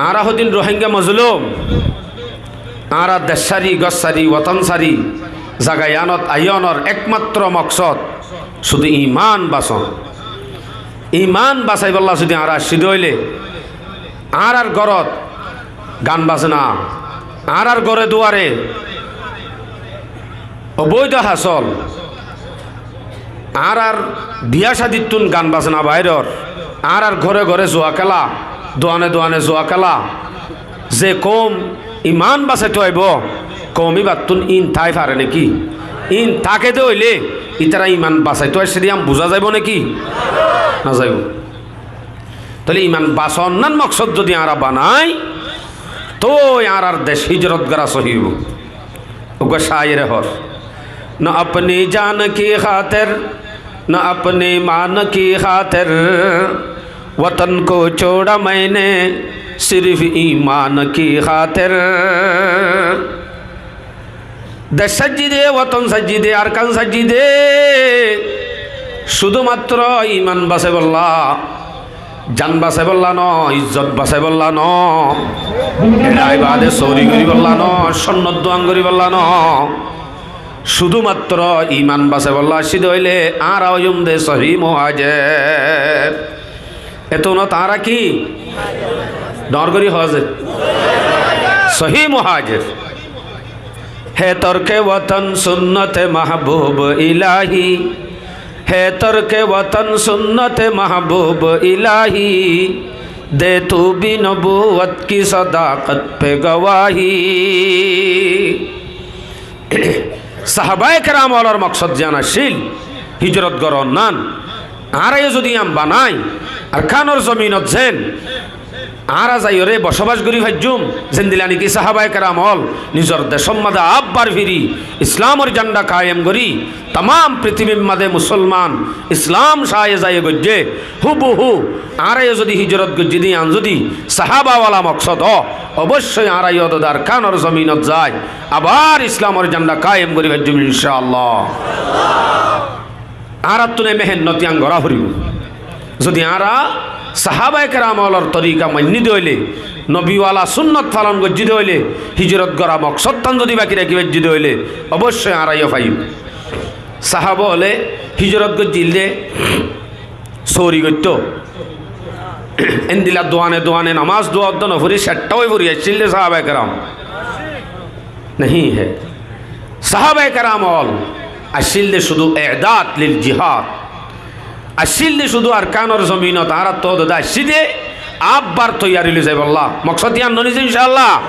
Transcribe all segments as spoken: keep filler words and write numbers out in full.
Añára hodún Ruáingga mozlum, añára dec sári, gór sári, wotón sári, zaga iánot aiyónor ekmatro moksód cúdu imán basón. Imán basaibólla zudi añára aiccí dé óile, añárar górot gan bazna, añárar góre duare obóido hasol, añárar biyá cádittún gan bazna bairor, añárar góre góre zua kéla, duane duane zua kéla, ze koum imán basaitó aibó, koum íbattún íin tái fare néki? Íin táke dé óile, ítara imán basaitó aiccé dé yían buzá zaibó néki? Nozaibó. Tóile imán basonnán moksód zudi añára banai, tói añárar dec híjorot gora sóhi óibo. Uggúa cáire hoór, "نہ اپنی جان کی خاطر، نہ اپنی مان کی خاطر، وطن کو چھوڑا میں نے صرف ایمان کی خاطر۔" Dec saijjí dé, wotón saijjí dé, Arkan saijjí dé, cúdumatró imán basaibólla, jan basaibólla no, izzot basaibólla no, er baade sóri goríbolla no, cónnot duan goríbolla no, cúdumatró imán basaibólla aiccí dé óile añára óiyum dé sóhi muhájer. Etúnot añára ki? Dóñr gorí hoó ze, sóhi muhájer. ہے ترک وطن سنت محبوب الٰہی، ہے ترک وطن سنت محبوب الٰہی، دے تو بھی نبوت کی صداقت پہ گواہی۔ Sahabaye keram ólor moksód ziyán accíl, híjorot goronnán, añára yó zudi yían banai, Arkanor zominot zen añára zaiyóre bocóbac gorí faijjúm, zendila néki sahabaye keram ól nizor decór mazé abbar firi Islamor janda kayem gorí, tamám pritibir mazé musolman Islam cáiye záiye goijjé, húbuhú añára yó zudi híjorot goijjí dé yían zudi sahabawala moksód ó, oboiccói añára yó dé Arkanor zominot zai abar Islamor janda kayem gorí faijjúm incáallah. Añárattún e mehénnot yían gorá foribó. Zudi añára sahabaye keram ólor torika mainní dé óile, nobiwala súnnot falon goijjí dé óile, híjorot gora moksódtán zudi baki rakí faijjí dé óile, oboiccói añára yó faiyum. Sahaba óle híjorot goijjíl dé, sóri goittó. Endila duane duane nomás duwa uddúa noforí, ceththa ói fori aiccíl dé sahabaye keram. Nahi hé. Sahabaye keram ól aiccíl dé cúdu e'dad lil jihad. Aiccíl dé cúdu Arkanor zominot añárattú dé aiccí dé, abbar toiyari loi zaibolla. Moksód yían no né ze incáallah?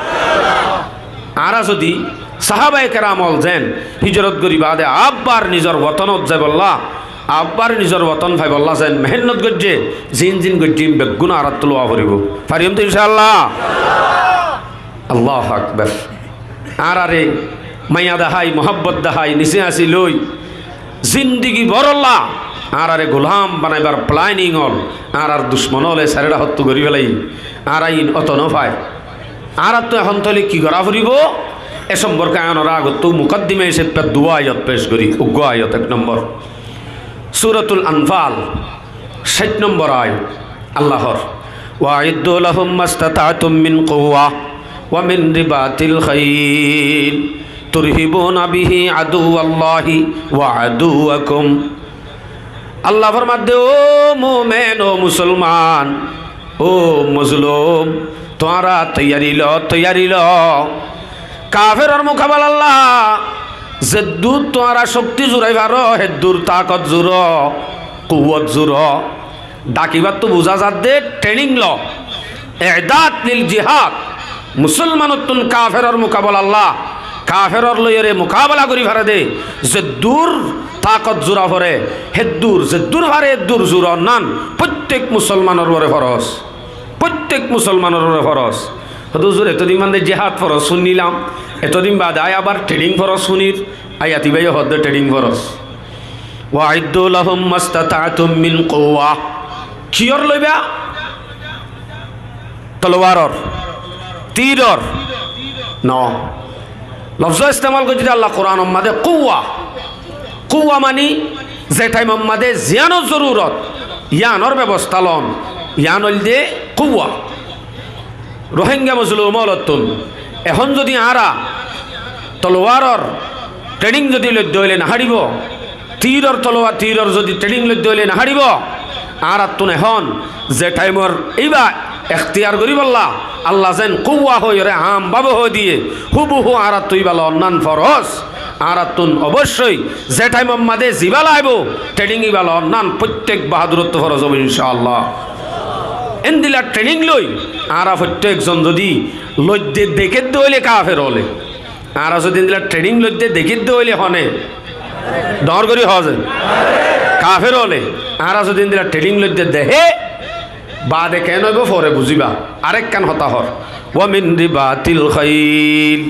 Añára zudi sahabaye keram ól zen híjorot gorí baade abbar nizor wotonot zaibolla, abbar nizor woton faibolla zen mehénnot goijjé, zin zin goijjé, beggún añárattú luwa foribó. Fariyum tó incáallah? Allahu Akbar. Añárare maiya dahái, muhábbot dahái, nise asi loi, zindigi bórolla añárare gulam banaibar planing ól añárar ducmon óle sairá hottú gorí félaiye. Añára iín óto no fai. Añárattú ehón tóile ki gorá foribó? E somporke añára onorar agottú mukaddima hísafe duwá ayat pec gorí. Uggúa ayat ek nombor, Suratul Anfal, cáit nombor ayat. Allah hoór, "وأعدوا لهم ما استطعتم من قوة ومن رباط الخيل ترهبون به عدو الله وعدوكم." Allah formadde, "Ó mumen, ó musolman, ó mozlum, tuáñra toiyari lo, toiyari lo. Kaferor mukabalalla zeddúr tuáñra cókti zurai faro, heddúr takot zuro, kuwot zuro." Dhakibattú buzá zadde, trening lo. E'dad lil jihad. Musolmanottún kaferor mukabalalla, kaferor loiyóre mukabala gorí fare dé, zeddúr takot zura fore, heddúr, zeddúr fare eddúr zuronnán fottek musolmanor uore foros. Fottek musolmanor uore foros. Hoó de huzur, etodin bade jihad foros fúnnilam, etodin bade abar trening foros fúnir, aiyat ibáye hoó de trening foros. "وأعدوا لهم ما استطعتم من قوة." Kiyór loibá? Tolowaror, tiror no. Lofzó estemal goijjé dé Allah Kuranor mazé kuwwa. Kuwwa mani ze thaimor mazé ziyánor zorurot, yíanor bebosta lon, yían óilde kuwwa. Rohingya mozlum ólottún ehón zodi añára tolowáror training zodi loidde óile no háçibo, tiror tolowár, tiror zodi training loidde óile no háçibo, añárattún ehón ze thaimor íba ektiyar goríbolla Allah zen kúwa hoiyóre aámbabe hoói diyé, húbuhú añárattú íba loonnán foroz. Añárattún oboiccói ze thaimor mazé zibá laibó, training íba loonnán foittek bahádurottú foroz óibo incáallah. Éndila training loi añára foittek zon zodi loidde dekédde óile kafer óle, añára zodi éndila training loidde dekédde óile hone, dhoóñr gorí hoó ze, kafer óle, añára zodi éndila training loidde dehé, baade keén óibo fore buzíba. Arekkán hotá hoór, wa min ribatil khail.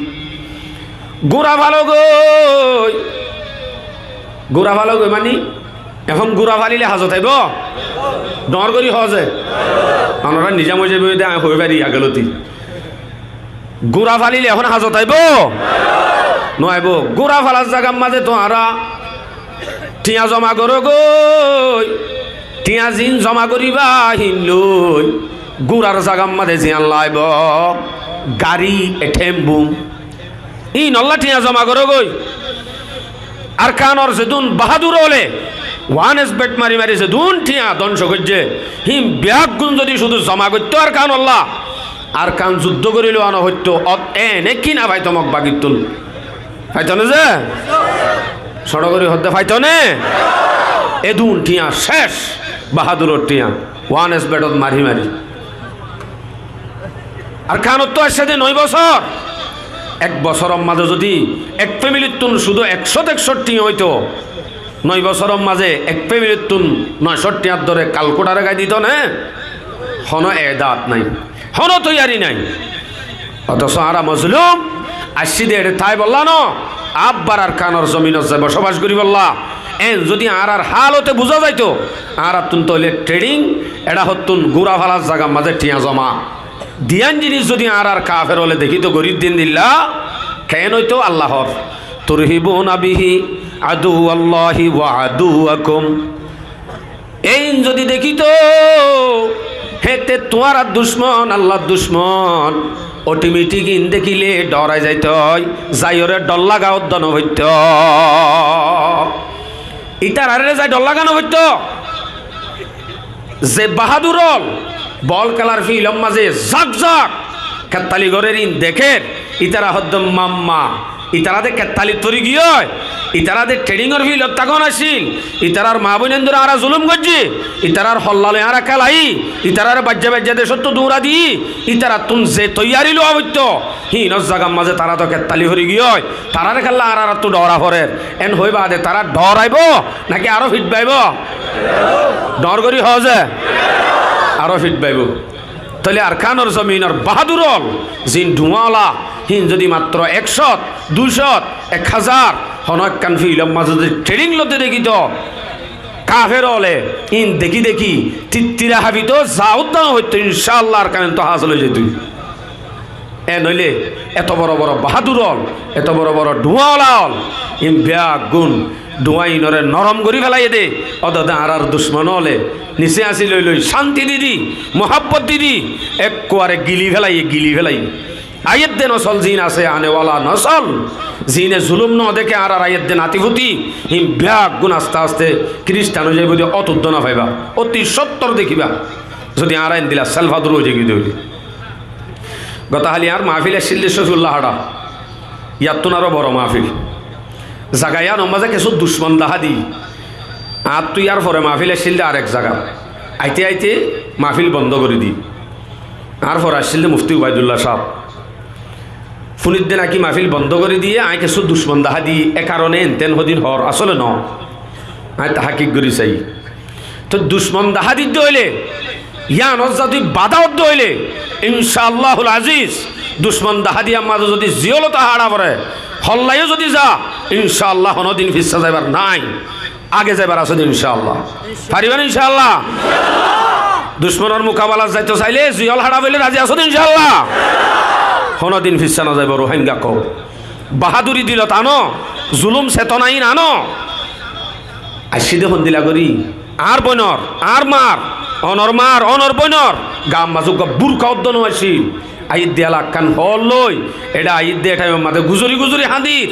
Gura falogói. Gura falogói mani, ehón gura falile hazot aibó? Dhoóñr gorí hoó ze. Onorá nizam ói zaibói de añí hoi fari agolóti. Gura falile ehón hazot aibó? No aibó. Gura falar zagar mazé tuáñra thiañ zoma gorógoi. Thiañ ziín zoma goríba híin loi gurar zagar mazé ziyán laibo, gari, e thembum, híinolla thiañ zoma gorógoi. Arkanor zedún bahádur óle, wanes bet mari mari zedún thiañ dóngco goijjé, híin beggún zodi cúdu zoma goittó Arkanolla, Arkan zuddó gorí lowa no foittó, ot ene ki no faitó Mog bagittún? Faitó né ze? Cóñço gorí hoódde faitó né? Edún thiañ céc, baháduror thiañ, wanes betot mari mari. Arkanottú aiccé de noi bosór, ek bosóror mazé zodi ek femilittún cúdu ekcót ekcót thiañ óito, noi bosóror mazé ek femilittún noicót thiañr dóre kalkúthare gái dito né? Honó edat nái, honó toiyari nái. Otoso añára mozlum, aiccí de eçe táibolla no, abbar Arkanor zominot zai bocobac goríbolla. Eén zodi añárar hálote buzá zaito, añárattún tóile thedhing, eçé hottún gura falar zagar mazé thiañ zoma. Diyán zinis zodi añárar kafer óle dekíto gorídde endilla, keén óito? Allah hoór, turhibuna bihi aduwwallahi wa aduwwakum. Eén zodi dekíto, héte tuáñrar ducmon, Allar ducmon, otometik iín dekíle dhoorai zaito, zaiyóre dhor laga uddá no foittó. Ítararé zai dhor laga no foittó. Ze bahádur ól, bol kélar fílor mazé zak zak kettali gorér iín dekér, ítara hoddé mamma, ítara de kettalit fori giyói, ítara de thedhingor fílot tákon accíl, ítarar maa boináindóre añára zulúm goijjí, ítarar holla loi añára kélaiyí, ítarare baijja baijja decóttu duñra diyí, ítarattún ze toiyari luwa foittó, híinor zagar mazé tará to kettali fori giyói, taráre kiyólla añáráttu dhoora forer. Eén hoói baade tará dhooraibó náki aró fitbaibó? Dhoóñr gorí hoó ze, aró fitbaibó. Tóile Arkanor zominor bahádur ól, ziín dhuáñola, híin zodi matro ekcót, duicót, ek házar, honó ekkán fílor mazé zodi thedhing lodde dekíto, kafer óle híin dekí dekí tittira háfito, za uddá no foittó, incáallah Arkan entú hásil ói zaito. Eén óile eto boro boro bahádur ól, eto boro boro dhuáñola ól, iín beggún dhuáñ iínoré norom gorí félaiyé dé. Ódode añárar ducmon óle nisé así loi loi cánti di di, muhábbot di di, ekkuare gili félaiyé, gili félaiyé. Aiyér dé nosol ziín asé, anewala nosol, ziíne zulúm no deké añárar aiyér dé nati futi, híin beggún aste aste kiristan ói zaibóu dé, ót uddá no faiba, óti sóttor dekíba. Zodi añára endilla selfaduru ói zaigói dé óile. Gotahali añár maáfil accíl dé Cófiulla háça, yáttun aró boro maáfil. Zaga yíanor mazé kessú ducmon dahá di, añáttu yárfore maáfil accíl dé arek zagat. Aite aite maáfil bondó gorí di. Añár fore accíl dé Mufti Ubaidullah sáb. Fúnidde náki maáfil bondó gorí diyé, aññí kessú ducmon dahá di, e karone enten hodin hoór, asóle noó. Aññí tahakik gorí saiyí. Toi ducmon dahá didde óile, yíanot zodi badá ódde óile, incáallahul aziz, ducmon dahá diyar mazé zodi ziyólot háça fore, hollá yó zodi za, incáallah honódin fissá zaibar nái. Age zaibar asé dé incáallah. Faribá né incáallah? Ducmonor mukabalat zaito sailé ziyól háça foilé razi asó dé incáallah? Honódin fissá no zaibo Ruáingga koum. Baháduri dilot ano, zulúm setona iín ano. Aiccé dé hondilla gorí, añár boinor, añár maar, Ónor maar, ónor bóinor gaar mazé uggwá burka uddó no accíl. Aiyér de elakkán hoór loi, eçé aiyér de e thaimor mazé guzori guzori hañdir.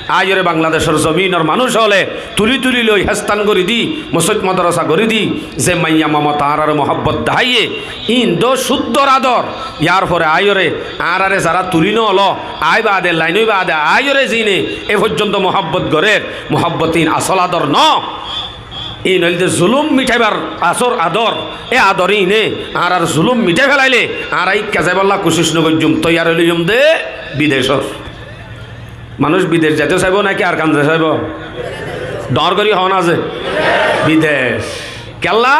Aiyóre Bangladecór zominor manúic ókkole tuli tuli loi héstán gorí di, mosóit modorosa gorí di, ze maiya momota añáráre muhábbot deháiye, íin dó cúddor ador. Yárfore aiyóre añáráre zará tuli no ló, aái baade, lain ói baade aiyóre ziíne e foijjonto muhábbot gorér, muhábbot íin asól ador no. Íin óilde zulúm miçáibar asór ador. E ador íine añárár zulúm miçái felailé, añára íkka zaibólla kucíc no goijjúm, toiyar ói loiyúm de bidecór. Manúic bidec zaito saibó náki Arkan zaito saibó? Dhoóñr gorí hoón asé? Bidec. Kiyólla?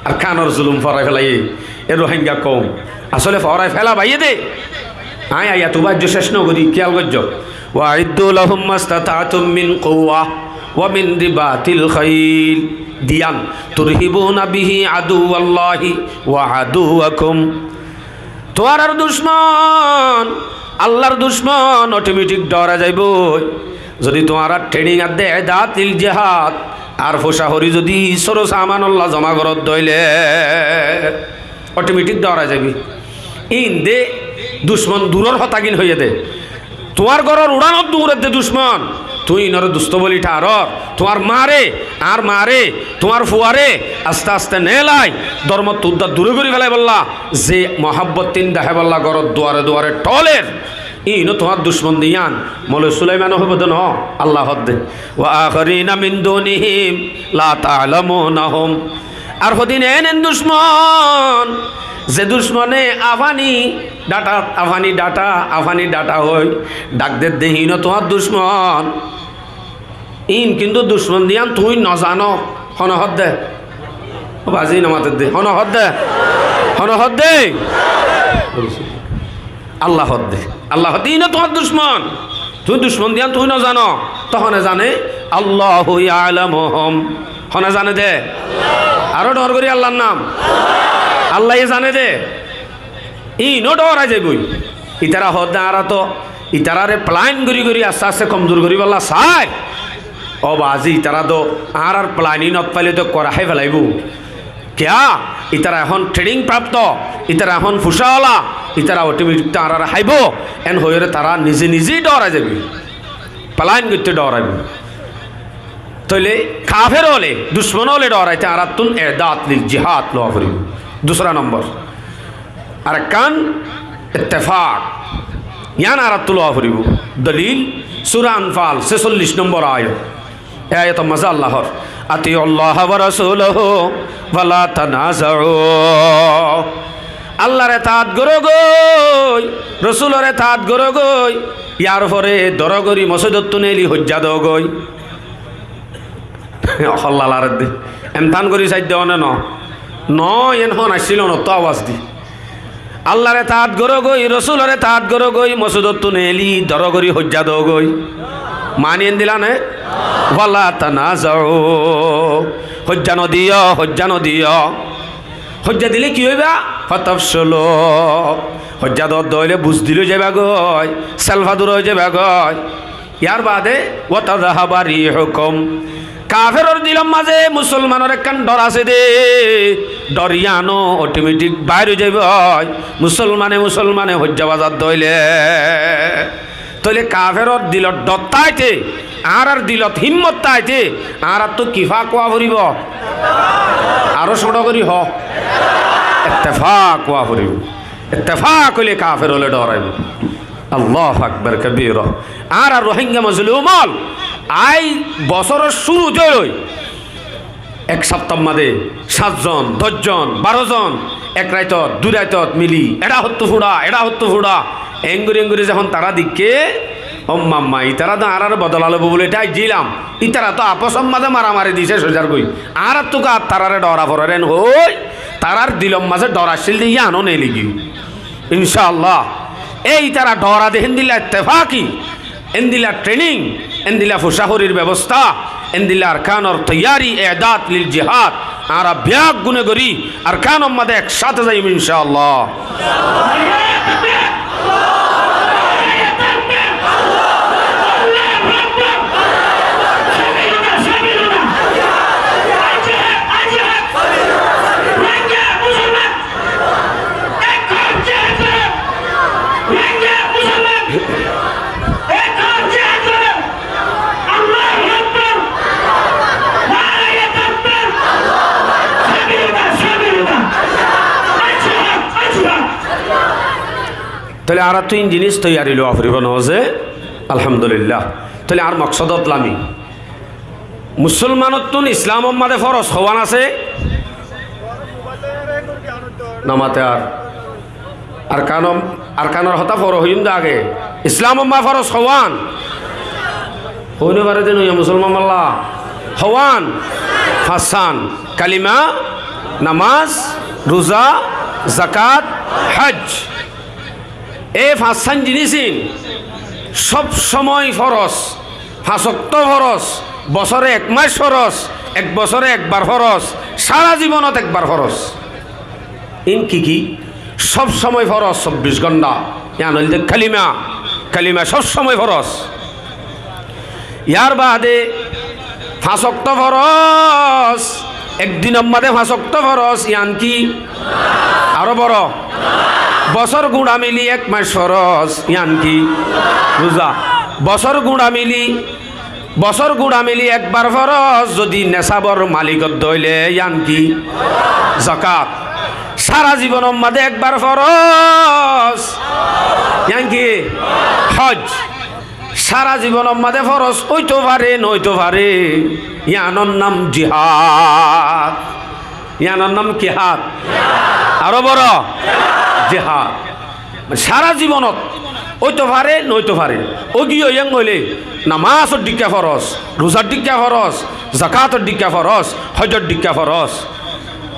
Arkanor zulúm foórai felaiyé e Rohingya koum. Asóle foórai fela baiyé dé. Aññí ayat uwá aijjó céc no gorí, kiyál goijjó. وأعدوا لهم ما استطعتم من قوة ومن رباط الخيل. Diyan. ترهبون به عدو الله وعدوكم. Tuáñrár ducmon, Allar ducmon otometik dhoórai zaibói. Zodi tuáñra threning adde edat lil jihad, ar fucá horí zodi sóro samanolla zoma goródde óile, otometik dhoórai zaibói. Íin de ducmon duror hotágin hoiyé dé. Tuáñr góror uçánot duñr edde ducmon. Tuñí íinoré dustó bóli thañror. Tuáñr maáre, añár maáre, tuáñr fuaré aste aste neelai, dórmottu uddá duré gorí felaibólla, ze muhábbottín deháibolla góror duare duare tholér. Íino tuáñr ducmon de yían. Moloi Sulaimane hoibó de noó, Alla hoódde. وآخرين من دونهم لا تعلمونهم. Ar hodin en en ducmon, ze ducmone afani dháta, afani dháta, afani dháta hoi dhak dedde, híino tuáñr ducmon. Íin kintu ducmon de yían tuñí nozano. Hone hoódde? Ó bazi, no matedde. Hone hoódde? Hone hoódde? Alla hoódde. Alla hoódde, íino tuáñr ducmon. Tuñí ducmon de yían tuñí nozano. Toóu hone zane? الله يعلمهم. Hone zane dé? Aró dhoóñr gorí Allar nam. Allaye zane dé. Íino dhoórai zaibói. Itará hoódde añára toó itaráre plain gorí gorí aste aste komzur goríbolla saái. Ó bazi, itará toó añárár plain ínot faile toó kora hái felaibóu. Kiyá? Itará ehón threning prapto, itará ehón fucáola, itará otometik añáráre háibo, en hoiyóre tará nize nize dhoórai zaibói. Plain goitté dhoóraibói. Tóile kafer óle, ducmon óle dhoóraite añáráttun edat lil jihad lowa foribóu. Dusára nombor. Arekkán ittefak. Yían añáráttu lowa foribóu. Dolil, Sura Anfal, sésollic nombor ayat. E ayator mazé Alla hoór, أطيعوا الله ورسوله ولا تنازعوا. Allar etaat gorógoi, Rosulor etaat gorógoi, yárfore dóro gorí mosóidottú neeli hoijja dógoi. Holla laredde. Emtán gorí saidde one no. No, yen hon accíl onottú awas di. Allar etaat gorógoi, Rosulor etaat gorógoi, mosóidottú neeli dóro gorí hoijja dógoi. Mani endilla né? ولا تنازعوا. Hoijja nodiyó, hoijja nodiyó. Hoijja dile ki óiba? فتفشلوا. Hoijja dodde óile buzdil ói zaibagói, selfadur ói zaibagói. Yárbaade, وتذهب ريحكم. Kaferor dilor mazé musolmanor ekkán dhor asé dé, dhor yíano otometik bair ói zaibói. Musolmane musolmane hoijja bazar dóile. Tóile kaferor dilot dhor táite, añárar dilot hímmot táite, añáráttu ki fak ówa foribóu? Aró cóñço gorí hoó. Ettefak ówa foribóu. Ettefak óile kafer óle dhooraibóu. Allahu Akbar kabira. Añára Rohingya mozolum ól, aij bosóror cúrute loi ek saptar mazé sát zon, doc zon, baró zon, ek raitot, dui raitot mili, eçá hottú fuça, eçá hottú fuça, engorí engorí zehón tará deikké, ó mamma, itará to añáráre bodola loibó buli eçé aijjílam, itará to afosor mazé maramari di céc ói zargói, añáráttu ki ar taráre dhoora forer en hoi, tarár dilor mazé dhor accíl de yíano neeli giyói. Incá Allah, e itará dhoora de héndilla ettefaki, endilla trening, endilla fucá horir bebosta, endilla Arkanor toiyari, edat lil jihad, añára beggúne gorí Arkanor mazé ek sáte zaiyum incá Allah. Tóile añárattú ín jinís toiyari lowa foribó noó ze? Alhamdulillah. Tóile añár moksódot lami. Musúlmanottún Islámor mazé foros howán asé? Namate ar. Arkanor, Arkanor hotá fore hoiyúm de age. Islámor mazé foros howán? Hoi no fare de noya musúlman malla. Howán? Fañssán. Kalima, namás, ruza, zakat, haj. E fañssán jinís ín sób somoi foros, fañs októ foros, bosóre ek mac foros, ek bosóre ekbar foros, sára zibonot ekbar foros. Ín ki ki? Sób somoi foros, sobbic gónta. Yián óilde kalima, kalima sób somoi foros. Yar baade fañs októ foros, ek dinor mazé fañs októ foros, yián ki? Aró boro. Bosór guñça mili ek mac foros, yián ki? Ruza. Bosór guñça mili, bosór guñça mili ekbar foros, zodi nesabor malik ódde óile, yián ki? Zakat. Sára zibonor mazé ekbar foros, yián ki? Hoj. Sára zibonor mazé foros óito fare, no óito fare. Yiánor nam jihad. Yiánor nam ki hat? Aró boro. Jihad. Sára zibonot óito fare, no óito fare. Ói giyé yián óile namásor dhikká foros, ruzar dhikká foros, zakator dhikká foros, hojor dhikká foros.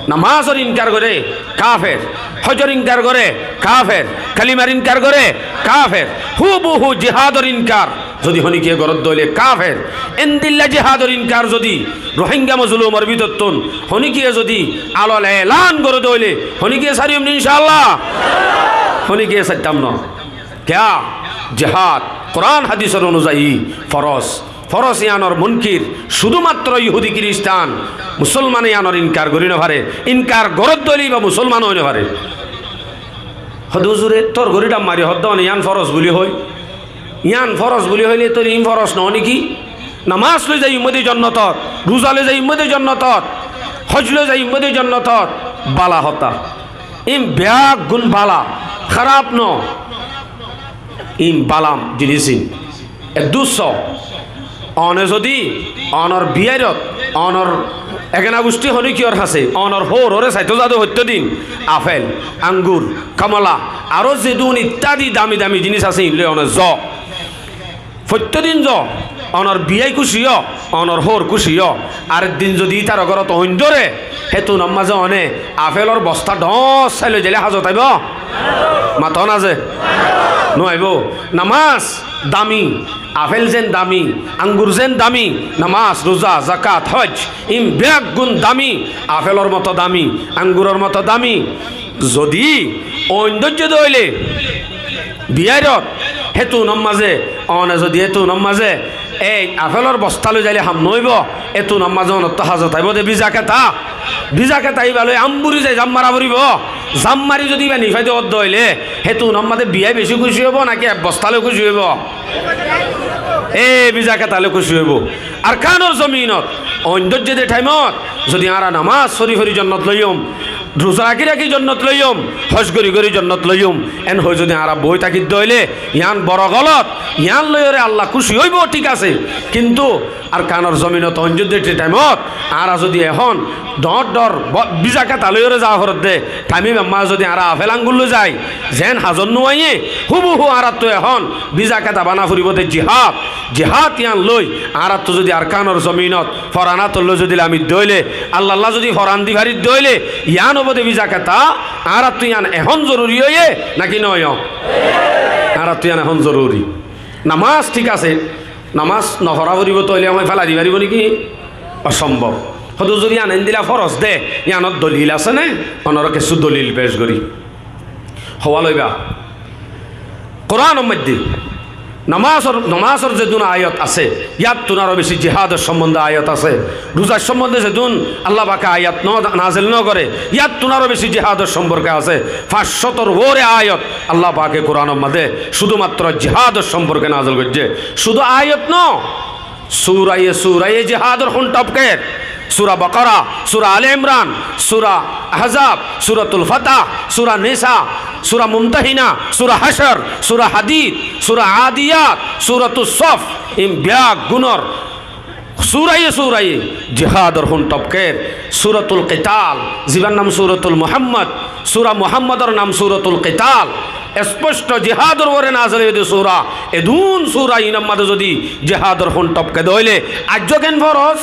Namásor inkar goré, kafer. Hojor inkar goré, kafer. Kalimar inkar goré, kafer. Hubuhu jihador inkar zodi honíkiye goródde óile kafer. Endilla jihador inkar zodi Rohingya mozolumor bútottún honíkiye zodi alal elan goródde óile, honíkiye sariyum ni incaallah? Honíkiye saittam no. Kiyá? Jihad Kuran hadisor onuzayi foros. Foros yiánor munkir cúdumatró yuhudi kiristán, musúlmane yiánor inkar gorí no fare. Inkar goródde óile íba musúlman ói no fare. Hoó de huzure, tor gorí dham mari hoó de one yián foros buli hoi. Yián foros buli hoile tóile ín foros noó né ki? Namás loi zaiyum de jonnotot, ruza loi zaiyum de jonnotot, hoj loi zaiyum de jonnotot. Bala hotá. Ín beggún bala, háraf noó. Ín bala jinís ín. Eddúr só, one zodi onor biyairot, onor egena gucthí honíkiyór hañsé, onor hóororé saitó zade foittó din afel, angur, komola, aró zedún ittadi dami dami jinís asé, ín loi one zo. Foittó din zo, onor biyai kúci ó, onor hóor kúci ó. Ar ek din zodi ítar górot oin dóre, hétunor mazé one afelor bostá dhoóñr sai loi zaile házot aibó? Mató na ze? No aibó. Namás dami, afel zen dami, angur zen dami, namás, ruza, zakat, hoj, ín beggún dami, afelor moto dami, anguror moto dami. Zodi oin dóijje de óile biyairot, hétunor mazé, one zodi hétunor mazé ei afelor bostá loi zaile ham no óibo, hétunor mazé onottú házot aibó de biza keta. Biza keta íba loi amburi zai zam mara foribó. Zam mari zodi íba nifai de ódde óile, hétunor mazé biyai beci kúci óibo náki ek bostá loi kúci óibo? E biza keta loi kúci óibo. Arkanor zominot oin dóijje de thaimot zodi añára namás fori fori jonnot loiyum, ruza raki raki jonnot loiyum, hoj gori gori jonnot loiyum, en hoi zodi añára boi tákidde óile, yián boro golot. Yián loiyóre Allah kúci óibo, thík asé, kintu Arkanor zominot oin dóijje de thaimot añára zodi ehón dhoóñr dhoóñr bo-, biza keta loiyóre za foredde, thaim íbar mazé zodi añára afel angur loi zai, zen házot no aiyé, hubuhu añárattú ehón biza keta bana foribó de jihad. Jihad yián loi añárattú zodi Arkanor zominot foran át loi zodi lamidde óile, Allallá zodi foran di faridde óile, yián óibo de biza keta. Añárattú yián ehón zoruri óiye náki no óiye? Añárattú yián ehón zoruri. Namás thík asé, namás no fora foribó, tóile amai félai di faribó né ki? Osombob. Hoó de huzur, yián endilla foros de, yiánor dolil asé né? Onoré kessú dolil pec gorí. Hoó loiba. Kuranor moiddé namásor, namásor zedún ayat asé, yáttun aró beci jihador sombonde ayat asé. Ruzar sombonde zedún Allah pake ayat no, nazel no goré, yáttun aró beci jihador somporke asé. Fañs cótor uore ayat Allah pake Kuranor moiddé cúdumatró jihador somporke nazel goijjé. Cúdu ayat no, suraye suraye jihador hon topker. Sura Bakara, Sura Ale Imran, Sura Ahzab, Suratul Fatah, Sura Nisa, Sura Mumtahina, Sura Hashar, Sura Hadid, Sura Adiyat, Suratul Sof, in beggúnor suraye suraye jihador hún tobker. Suratul Kital, zibar nam Suratul Muhammad, Sura Muhammador nam Suratul Kital, esposto jihador uore nazil óiye de sura. Edún sura inor maze zodi jihador hún tobke de óile, aijjó ken foros?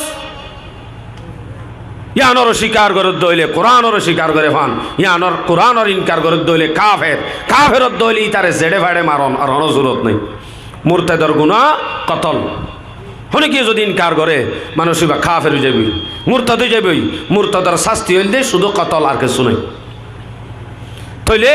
Iánor osikar gorer de óile, Kuranor osikar gore fán. Iánor, Kuranor inkar gorer de óile kafer. Kafer ór de óile ítare zeçe façe maron, ar hono zurot nái. Murtedor guná kotol. Hone ki zodi inkar gore, manúic íba kafer ói zaiboi, murted ói zaiboi. Murtedor sasti óilde cúdu kotol, ar kessú nái. Tóile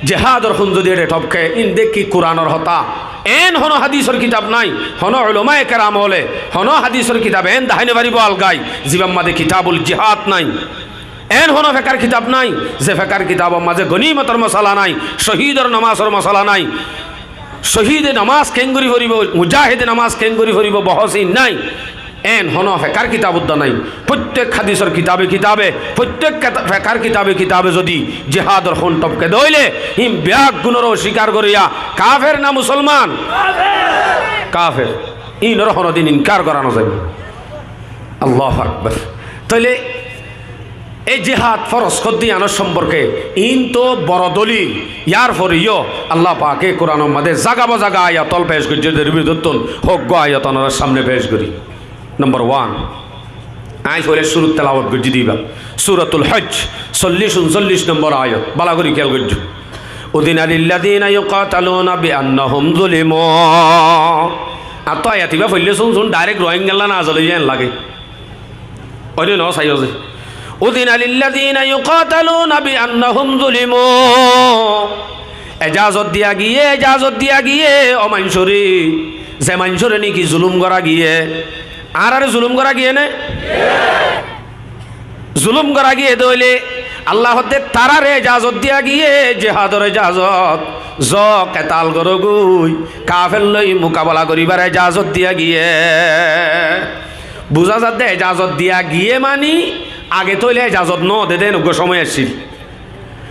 jihador hún zodi eçe tobke, in de ki Kuranor hotá? En hono hadisor kitab nái, hono ulamaye keram ókkole hono hadisor kitabe en dahái no faribó algai, zibar maze Kitabul Jihad nái. En hono fekar kitab nái, ze fekar kitabor maze gonimotor mosala nái, cóhidor nomazor mosala nái, cóhide nomaz keéngori foribó, mujahide nomaz keéngori foribó, bohós in nái. En hono fekar kitab udda nái. Fottek hadisor kitabe kitabe, fottek keta-, fekar kitabe kitabe zodi jihador hún tobke de óile, in beggúnor osikar goríya, kafer na musolman? Kafer. Inor honodin inkar gora no zaibo. Allahu Akbar. Tóile e jihad foros goddé iánor somporke in to boro dolil. Iár fore yó Allah pake Kuranor maze zaga ba zaga ayat ól pec goijje, der bútottún hók gua ayat onorar samne pec gori. Nombor wan, añí foila cúrut telawot goijjí de íba, Suratul Hajj, sollic, unsollic nombor ayat, bála gori kéyal goijjó. Udhina lilladhina yuqataluna bi annahum zulimu. Añáttu ayat íba foille cún cún direct Rohingyalla nazil óiye en lage. Óine no saiyó ze. Udhina lilladhina yuqataluna bi annahum zulimu. Ejazot diya giyé, ejazot diya giyé, ó maincóre, ze maincóre niki zulum gora giyé. Añárare zulum gora giyé né? Zulum gora giyé de óile Allah hoódde tarare ejazot diya giyé, jihador ejazot. Zo ketal gorogói, kafer loi mukabela goribar ejazot diya giyé. Buzá zadde ejazot diya giyé mani age tóile ejazot no de de en uggúa cómoi accíl.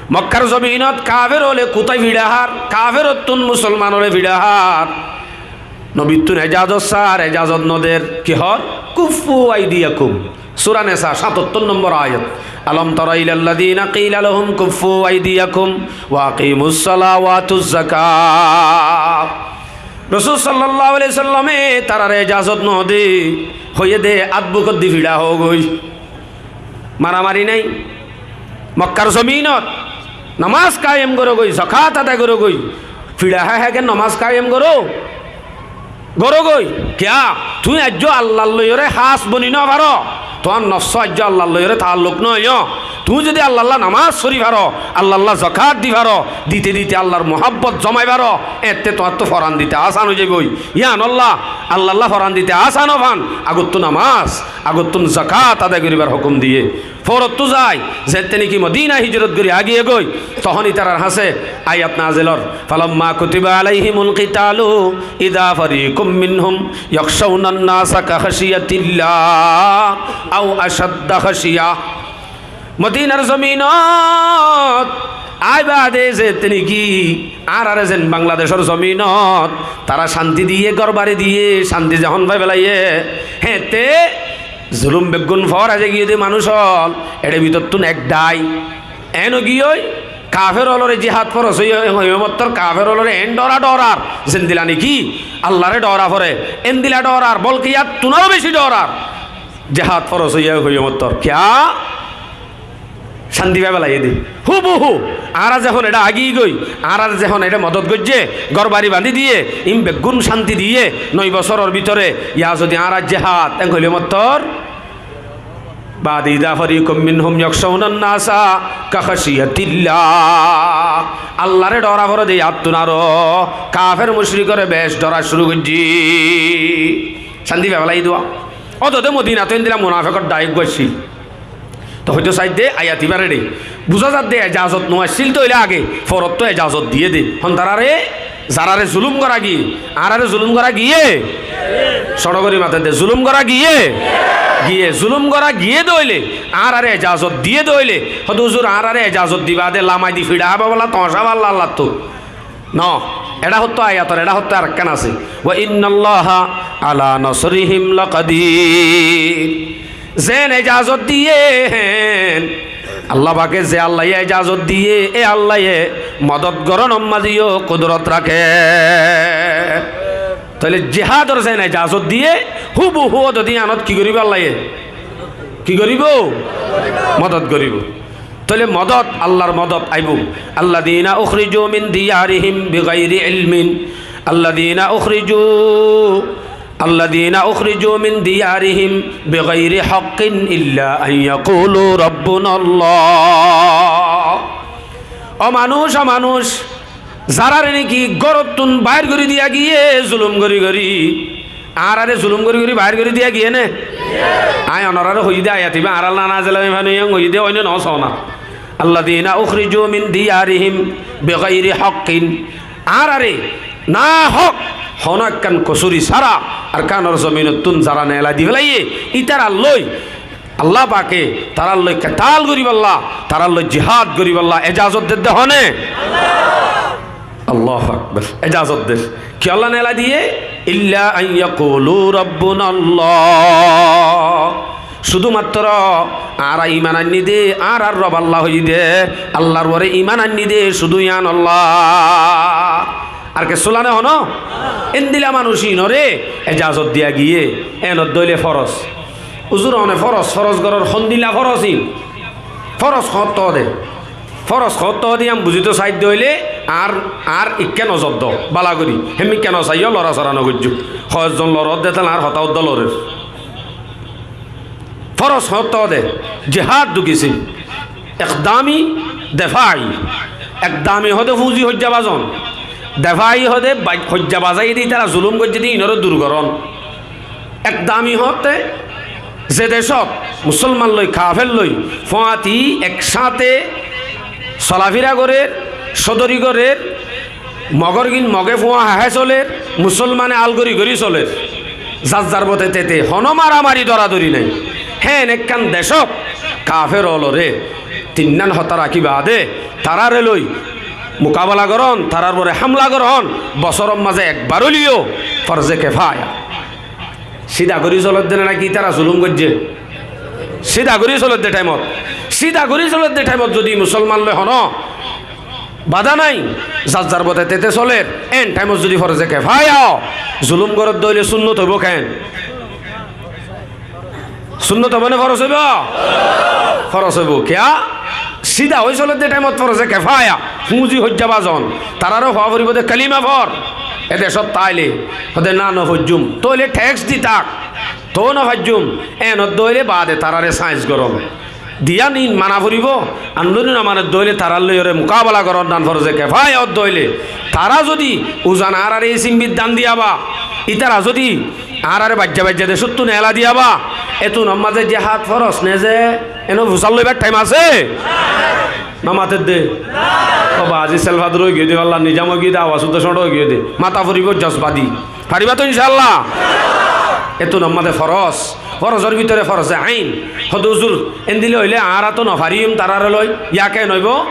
Mokkar zominot kafer ókkole kutái fiçá hár, kaferottún musolmanore fiçá hár. Nobittún ejazot sár, ejazot no der. Ki hoór? Kuffu aidiyakum. Sura Nesa, satattor nombor ayat. Alam tara ilalladhina qila lahum kuffu aidiyakum wa aqimus salata wa atuz zakah. Rosul sallallahu alaihi wasallame tarare ejazot no de, hoiyé de át bukot di fiçá hoó goi. Maramari nái. Mokkar zominot nomaz kayem goró goi, zakat adai goró goi. Fiçá hái hái ken nomaz kayem goró? Goró goi. Kiyá? Tuñí aijjó Allar loiyóre hás boni no faró. Tuáñr nofsó aijjó Allar loiyóre taalluk no óiyo. Tuñí zodi Allalla nomaz fori faró, Allalla zakat di faró, dite dite Allar muhábbot zomai faró, ette tuáñttu foran dite asan ói zaiboi. Yíanolla Allalla foran dite asan ó fan, agottú nomaz, agottún zakat adai goribar hókum diyé. Forottú zai, zette niki Modina hijrot gori agiyé goi, tohón ítarar hañsé ayat nazil ór, falamma kutiba alaihimul qitalu idha fariqum minhum yakhshawnan nasa ka khashyatillah aw ashadda khashya. Modinar zominot aibá de zette niki añárare zen Bangladecor zominot tará cánti diyé, górbari diyé, cánti zehón fai felaiyé, héñtte zulum beggún foór aizagiyé de manúic ól, eçe bútottún ek dai. Eén óigiyoi, kafer ólore jihad foros óiye, hoiyé mottor kafer ólore eén dhora dhorar, zendila niki Allaré dhora fore, endila dhorar, bolke yáttunaró beci dhorar. Jihad foros óiye hoiyé mottor. Kiyá? Cánti fai felaiyé de. Húbuhú añára zehón eçé agiyí goi, añárar zehón eçé modot goijjé, górbari bañdí diyé, ín beggún cánti diyé, noi bosóror bútore, yá zodi añára jihad, en hoilé mottor, bade idha fariqum minhum yakhshawnan nasa ka khashyatillah. Allaré dhora fore de yáttunaró kafer muchrikóre bec dhora cúru goijjé. Cánti fai felaiyé de. Ótode Modinat endila munafekor dai eggúa accíl. Toi hoito saidde ayat ibáre de buzá zadde ejazot no accíl de óile age, forottú ejazot diyé de. Hon tarare? Zarare zulum gora giyé, añárare zulum gora giyé. Cóñço gori mate de, zulum gora giyé. giyé, zulum gorá giyé dé óile, añáráre ejazot diyé dé óile, hóde huzur añáráre ejazot diba dé, lamai di fiçá hába bolla toñcá balla Allattú. No, eçé hottó ayator, eçé hottó arekkán asé. وإن الله على نصرهم لقدير. Zeén ejazot diyé héen, Allah pake ze Allaye ejazot diyé, é Allaye modot gorónor mazé yó kudurot raké. Tóile jihádor zeén ejazot diyé, húbuhú ódodi yíanot ki goríbo Allaye? Ki goríbo? Modot goríbo. Tóile modot, Allar modot aibó. الذين أخرجوا من ديارهم بغير علم. الذين أخرجوا، الذين أخرجوا من ديارهم بغير حق إلا أن يقولوا ربنا الله. Ó manúic, ó manúic, zaráre niki górottu baáir gorí diya giyé zulum gorí gorí, añáráre zulum gorí gorí baáir gorí diya giyé né? Aññí onoráre hoiyí dé ayat ibá, añárálla nazil óiye fán óiye hoiyí dé, óine noó soóna. الذين أخرجوا من ديارهم بغير حق. Añáráre nahók honó ekkán kosúri sára Arkanor zominottún zará neelai di félaiyé, ítarallói Allah pake tarállói ketál goríbolla, tarállói jihád goríbolla ejazot dedde hone? Allahu Akbar. Ejazot der. Kiyólla neelai diyé? إلا أن يقولوا ربنا الله. Cúdu mattór añára iman ainní dé, añárar Rob Allah hoiyí dé, Allar uore iman ainní dé, cúdu yíanolla. Ar kessú lane honó? Éndila manúic íinoré ejazot diya giyé, éen oddé óile foros. Uzur, one foros, foros goror hondila foros íin? Foros hoóñtto dé. Foros hoóñtto dé yían buzíto saidde óile añár, añár ikká nozor do, bála gorí. Hémikká nosaiyó, lorasora nogoijjó. Hoezzon loror dé táile añár hotá uddá lorer. Foros hoóñtto dé, jihád dui kisím. Ekdami, defai. Ekdami hoóde fúñzi hoijja bazon. Defai hoóde ba-, hoijja bazai dé ítara zulum goijjé dé íinoré dur gorón. Ekdami hoótte ze decót musólman loi kafer loi fúañti eksáñte solafira gorér, sódori gorér, mogorgin moge fúañ haé solér, musólmane al gorí gorí solér, zar zar bote tete, honó maramari doradori nái. Héen ekkán decót kafer óloré tinnán hotá rakí baade taráre loi mukabela gorón, tarár uore hámla gorón, bosóror mazé ekbar óileyo forze kefaya. Sída gorí solédde né náki ítara zulum goijjé? Sída gorí solédde thaimot, sída gorí solédde thaimot zodi musólman loi honó badá nái, zar zar bote tete solér, éen thaimot zodi forze kefaya ó, zulum gorédde óile súnnot óibo keén? Súnnot óibo né foros óibo? Foros óibo. Kiyá? Sída ói solédde thaimot forze kefaya, fúñzi hoijja bazon, taráre hoó foribó dé kalima for. E decót táile hoóde ná, nofoijjúm. Tóile theks di tak, toóu nofaijjúm. Éen oddé óile baade taráre sáñis gorón. Diyán íin mana foribó. Ar zodi nomanedde óile tarálloi yóre mukabela gorón nan forze kefaya oddé óile. Tará zodi uzan añáráre í simbit dan diyaba, ítara zodi añáráre baijja baijja decóttu neela diyaba, étunor mazé jihád foros né ze, éno fusár loibar thaim asé? Nomatedde? Ó bazi, selfador óigiyé dé, Allar nizam óigiyé dé, awas uddá cóñço óigiyé dé. Mata foribó jozba di. Faribá to incálla? Étunor mazé foros, forosor bútore forze ain. Hóde huzur, éndila óile añára to nofarim taráre loi. Yá keén óibo?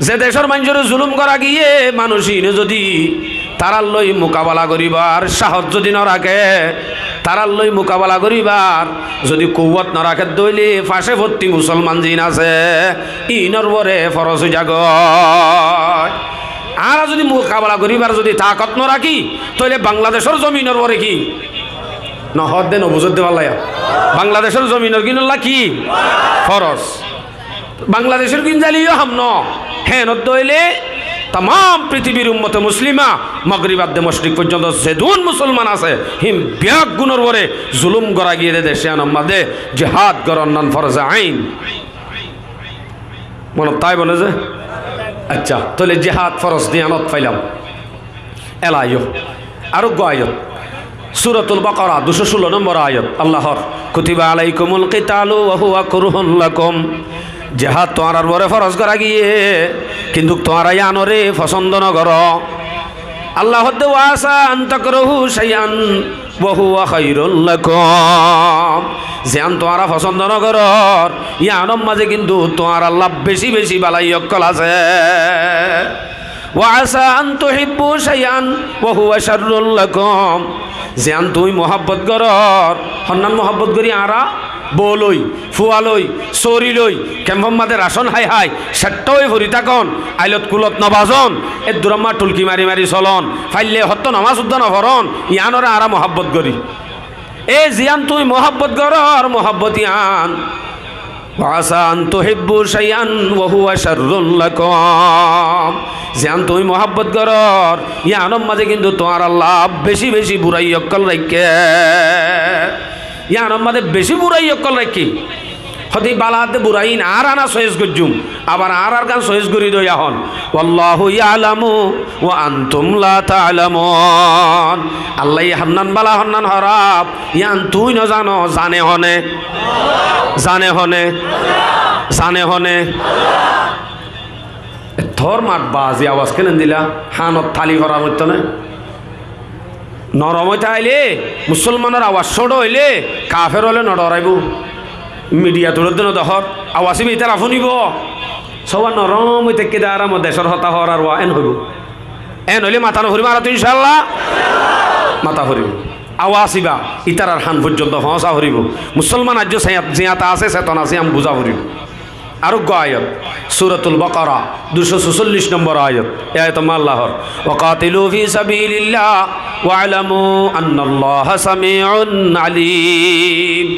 Ze decór maincóre zulum gorá giyé, manúic íine zodi tarálloi mukabela goríbar sáhos zodi noraké, tarálloi mukabela goríbar zodi kouwot norakédde óile, face fottí musólman ziín asé, íinor uore foros ói zagói. Añára zodi mukabela goríbar zodi takot norakí, tóile Bangladecór zominor uore ki? Nohoódde, nobuzódde bálla. Bangladecór zominor gínolla ki? Foros. Bangladecór gín zaileyó ham noó. Héen oddé óile tamám pritibir ummote muslima, Mogrib adde Moshrik foijjonto zedún musolman asé, híin beggúnor uore zulum gorá giyé dé dec yíanor mazé jihád gorón nan forze ain. Monot táibo né ze? Accá, tóile jihád foros dé yíanot failam. Ela aiyó. Ar uggwá ayat. Suratul Baqara, ducó cúlo nombor ayat. Allah hoór, "Kutiba alaikumul qitalu wa huwa kurhun lakum." Jihád tuáñrar uore foros gorá giyé, kintu tuáñra yíanoré fosóndo nogoró. Allah hoódde, "Wa asa an takrahu shai'an wa huwa khairul lakum." Ziyán tuáñra fosóndo no gorór, yíanor mazé kintu tuáñralla beci beci balai ókkol asé. وعسى أن تحبوا شيئا وهو شر لكم. Ziyán tuñí muhábbot gorór, honnán muhábbot gorí añára? Bou loi, fua loi, sóori loi, kemfor mazé racón hái hái, ceththa ói fori tákon, ailot kulot no bazón, edduramma thulki mari mari solón, faille hottó nomás uddá no forón, yíanoré añára muhábbot gorí. E ziyán tuñí muhábbot gorór, muhábbot yían. وعسى أن تحبوا شيئا وهو شر لكم. Ziyán tuñí muhábbot gorór, yíanor mazé kintu tuáñralla beci beci burai ókkol raikké. Yíanor mazé beci burai ókkol raikké. Hóde bala de burai in añára na soyes goijjum, abar añárar gán soyes gorí dói ahón. والله يعلم وأنتم لا تعلمون. Allaye honnán bala honnán hóraf, yían tuñí no zano, zane hone? Zane hone? Zane hone? Ettór mat bazi awaz kenen dila, hánot tali fora foitto né? Norom ói táile, musolmanor awaz cóñço óile, kafer óile no dhoraibo. Midiyat uçódde no dehór, awaz íba ítara fúnibo. Sóba norom ói táikke de añára mo decór hotá hoór ar wá en hoibo. En óile mata no foribó añára to incálla? Mata foribó. Awaz íba ítarar han foijjonto foóñsa foribó. Musolman aijjó siyat-, ziyata asé, setona asé, am buza foribó. Ar uggwá ayat, Suratul Baqara, duicó sócóllic nombor ayat. E ayat ot Allaye hoór, وقاتلوا في سبيل الله واعلموا أن الله سميع عليم.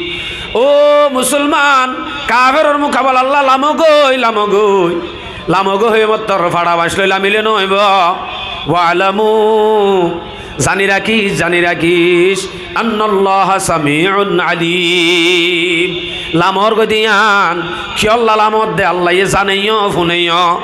Ó musolman, kaferor mukabalalla lamogói, lamogói. Lamogói hoiyé mottor faça bañc loi lamile no óibo. واعلموا, zani rakís, zani rakís, أن الله سميع عليم. Lamor goi de yían, kiyólla lamor de Allaye zaneyó, funeyó.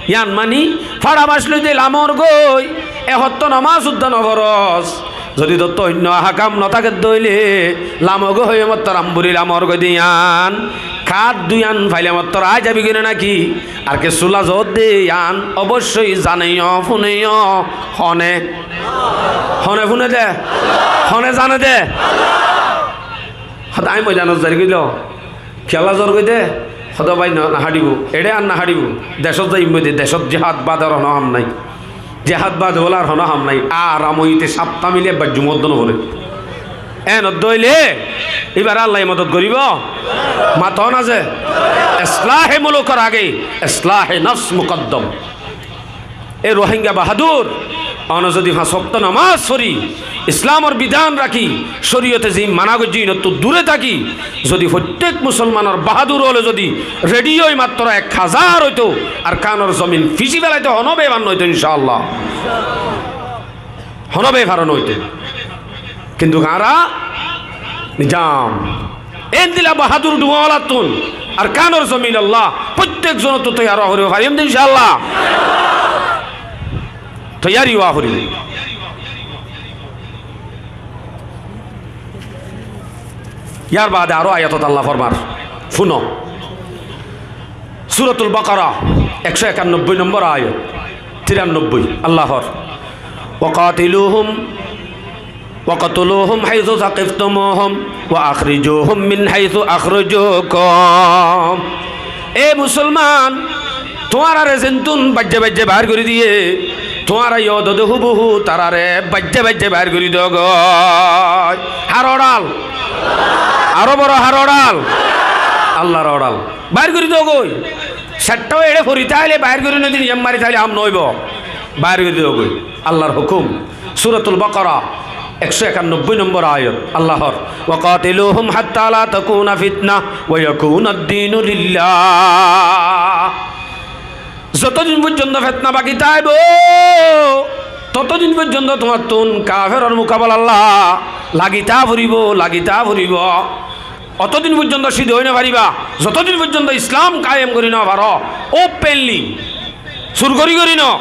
Yían mani, faça bañc loi de lamor goi, e hottó nomás uddá no foros. Zodi tottú oinno ahkam no táke de óile, lamogói hoiyé mottor amburi lamor goi de yían, kaát dui yían faile mottor aái zabi goi né náki? Ar kessú lazot de yían oboicói zaneyó, funeyó, hone? Hone fune de? Hone zane de? Hotá añí moidanot zai goi de. Kiyólla zor goi de? Hoó de bái, no, no háçibo. Eçé ar no háçibo. Decót zaiyum de, decót jihad bade ar honó ham nái. Jihad bade óile ar honó ham nái. Aram óite sápta mile baijjum, uddá no fore. En uddá óile, íbaré Allaye modot goribo? Mato na ze, islahe mulukor age islahe nafs mukaddam. E Rohingya bahadur, one zodi fañs wokto nomás fori, Islamor bidán raki, córiyote ziín mana goijjé, inottú dure táki, zodi fottek musolmanor bahadur ókkole zodi redi ói matro ek házar óito, Arkanor zomin fici felaito honó befar no óito, incáallah. Honó befar no óito. Kintu añára nizam. Endilla bahadur dhuwáñwalattún Arkanor zomin Allah fottek zonottú toiyar ówa foribó, fariyum de incáallah. Toiyari ówa foribó. Yar bade aró ayat ot Allah formar, fúno. Suratul Bakara, ekcó ekannobbói nombor ayat, tirannobbói, Allah hoór, وقاتلوهم واقتلوهم حيث ثقفتموهم وأخرجوهم من حيث أخرجوكم. E musolman, tuáñrare zentún baijje baijje bair gorí diyé, tuáñra yó dode húbuhú tarare baijje baijje bair gorí dogói. Har oral? Aró boro har oral? Allar oral. Bair gorí dogói. Sattá eçé fori táile bair gorí no di, nizam mari táile ham no óibo. Bair gorí dogói. Allar hukum. Suratul Bakara, ekcó ekannobbói nombor ayat. Allah hoór, وقاتلوهم حتى لا تكون فتنة ويكون الدين لله. Zotodin foijjonto fetna baki táibo, totodin foijjonto tuáñttún kaferor mukabalalla lagi táa foribó, lagi táa foribó. Otodin foijjonto cída ói no faribá, zotodin foijjonto Islam kayem gorí no faró, openly, sur gorí gorí no.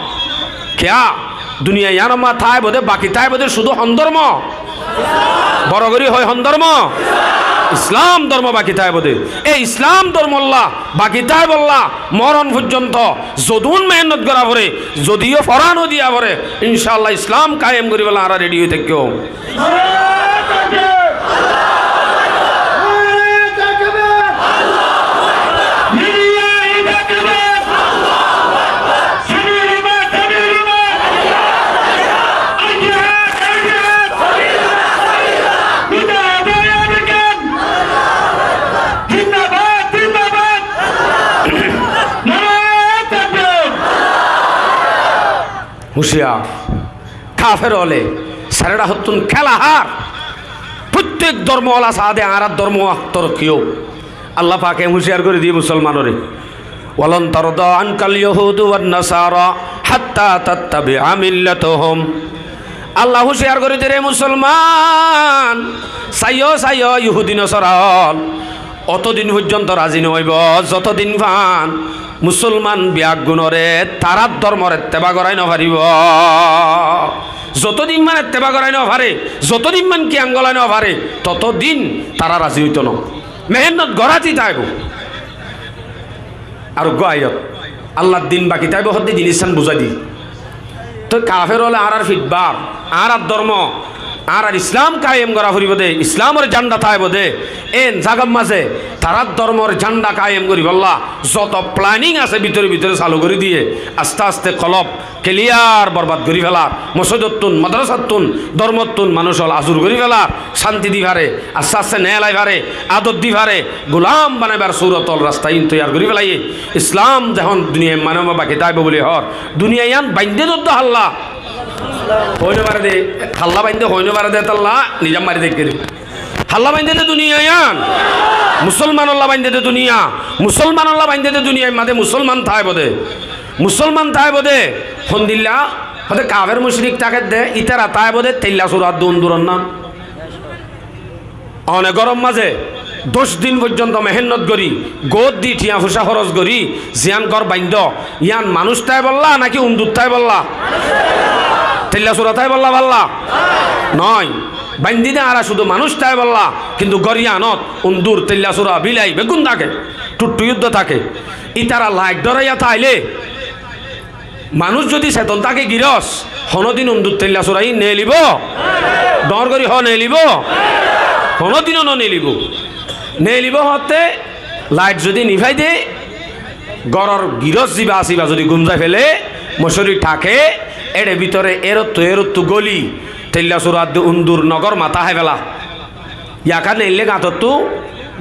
Kiyá? Duniya yíanor mazé táibo de, baki táibo de cúdu hon dormo? Boro gorí hoó, hon dormo? Islam dormo baki táibo de. E Islam dormolla baki táibolla moron foijjonto zodún mehénnot gorá fore, zodiyó foran ó diya fore, incáallah Islam kayem goríbolla añára redi ói táikkum. Hucíyar. Kafer óle, sairó dhákottún kéla hár. Fottíek dormo óla saá de, añárar dormo torokki ók. Allah pake hucíyar gorí diye musolmanoré. ولن ترضى عنك اليهود والنصارى حتى تتبع ملتهم. Allah hucíyar gorí diye, re musolman, saiyó, saiyó, Yahudi Nasara ól. Otó din foijjonto razi no óibo, zoto din fan musolman beggúnore tarár dormor etteba gorái no faribo. Zoto din fan etteba gorái no fare, zoto din fan kiyam golái no fare, toto din tara razi óito no. Mehénnot gorát táibo. Ar uggwá ayat, Allar din baki táibo hoddé din issan buzái di. Toi kafer óle añárar fit bar, añárar dormo, añárar Islam kayem gorá foribo de, Islamor zhanda táibo de, en zagar mazé tarár dormor zhanda kayem goríbolla zoto planning asé bútore bútore salu gorí diye, aste aste kolob keliyar borbad gorí felar, mosóidottún, madrasattún, dormottún manúic ól azur gorí felar, cánti di fare, aste aste neelai fare, ador di fare, gulam banaibar surot ól rasta in toiyar gorí felaiye. Islam zehón duniyait mane baki táibo buli hoór, duniya iyan bainde doddo hálla. Hoói no fare de, hálla bainde hoói no fare de, tálla nizam mari de keri. Hálla bainde de duniya iyan. Musolmanolla bainde de duniya. Musolmanolla bainde de duniya, immade musolman táibo de. Musolman táibo de. Hondilla, hoóde kafer mucrik táke de, ítara táibo de, teilla sura dunduronna. One góror mazé doc din foijjonto mehénnot gorí, gór di thiañ foicá hóros gorí, ziyán gór baindó, yían manúic táibolla náki undur táibolla? Teilla sura táibolla bálla? Noó. Baindí de añára cúdu manúic táibolla, kintu gór yíanot undur, teilla sura, bilai beggún táke, thutthu yuddo táke. Ítara lait dóraiyá táile, manúic zodi seton táke girós, honódin undur teilla sura iín neelibó? Dhoóñr gorí hoó, neelibó? Honódinó noneelibó. Neelibó hoótte lait zodi nifái de, góror girós zibá asé íba zodi gúm zai fele, mocóri tháke, éçe bútore érottú érottú góli, teilla sura de undur nogór matá hái fela. Yaka neille gañtottú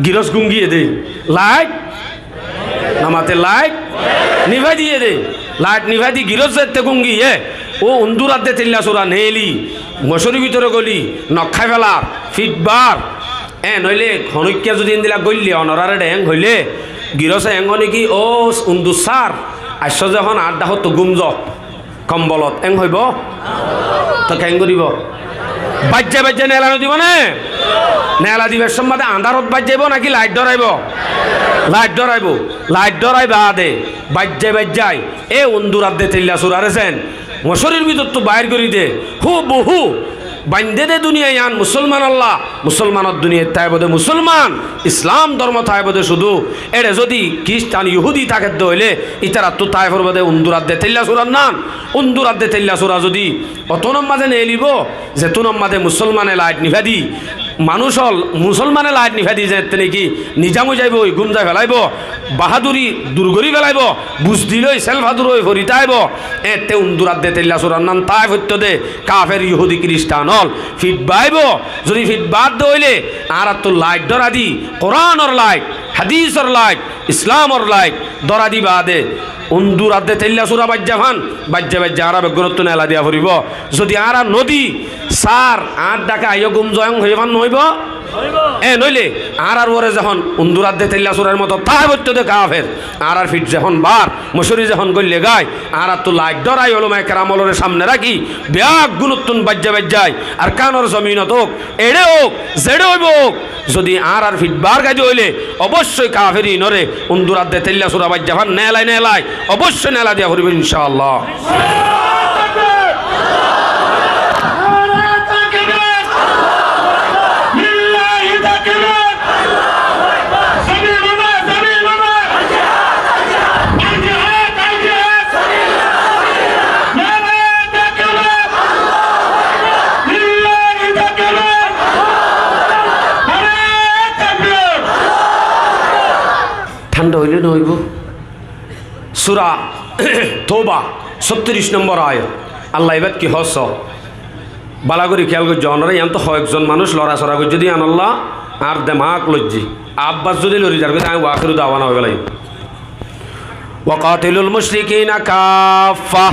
girós gúm giyé dé. Lait namate lait nifái diyé dé. Lait nifái di girós zette gúm giyé. Ó undur adde teilla sura neeli, mocóri bútore góli, nok hái felar, fit bar. Eén óile honókkiya zodi endilla góille onoráre dheéng hoilé, giróse eén hoó né ki, ó undur sár, aiccó zehón añár dhákottú gúm zo. Kombolot eén hoibó? Toi keén goríbo? Baijja baijja neela nodibó né? Neela dibar somot de andárot baijjaibó náki lait dóraibó? Lait dóraibó. Lait dórai baade baijja baijjai é undur adde teilla suraré sen mocórir bútottu bair gorí de. Húbuhú baindé dé duniya yían musolmanolla, musolmanor duniyait táibo dé musolman, Islam dórmo táibo dé cúdu. Éçe zodi kiristán, yuhúdi táke dé óile, ítarattú tái foribó dé undur adde teilla surar nan. Undur adde teilla sura zodi ottónor mazé neelibó, zettónor mazé musolmane lait nifái di, manúic ól musolmane lait nifái di, zeéñtte néki nizam ói zaibói, gúm zai felaibó, baháduri dur gorí felaibó, buzdil ói, selfadur ói fori táibo, éeñtte undur adde teilla surar nan tái foittóu dé. Kafer, yuhúdi, kiristán ól fit baibó. Zodi fit baar dé óile, añárattú lait dórai di, Kuránor lait, hadísor lait, Islamor lait dórai di baade undur adde teilla sura baijja fán, baijja baijja añára beggúnottú neela diya foribó. Zodi añára nodi, sár, añár dháke aiyó gúm zo, eén hoiyé fán noóibo? Eén óile añárar uore zehón undur adde teilla surar moto tái foittóu dé kafer, añárar fit zehón baar, mocóri zehón góille gái, añárattú lait dórai, ulamaye keram ólore samne rakí, beggúnottún baijja baijjai, Arkanor zominot óuk, eçé óuk, zeçé óibo óuk, zodi añárar fit baar gai dé óile, oboiccói kafer iínoré undur adde teilla sura baijja fán neelai neelai oboiccói neela diya foribó, incá Allah. Thánda óile noóibo. Sura Touba, sóttiríc nombor ayat. Allah ibát ki hoór só? Bála gorí kéyal goijjó, onóra yíanttú hoekzon manúic lorasora goijjé dé yíanolla añár demak loijjé. Abbas zodi lori zar goijjé, añí wa akhiru dawana hoibálaiyum. وقاتلوا المشركين كافة.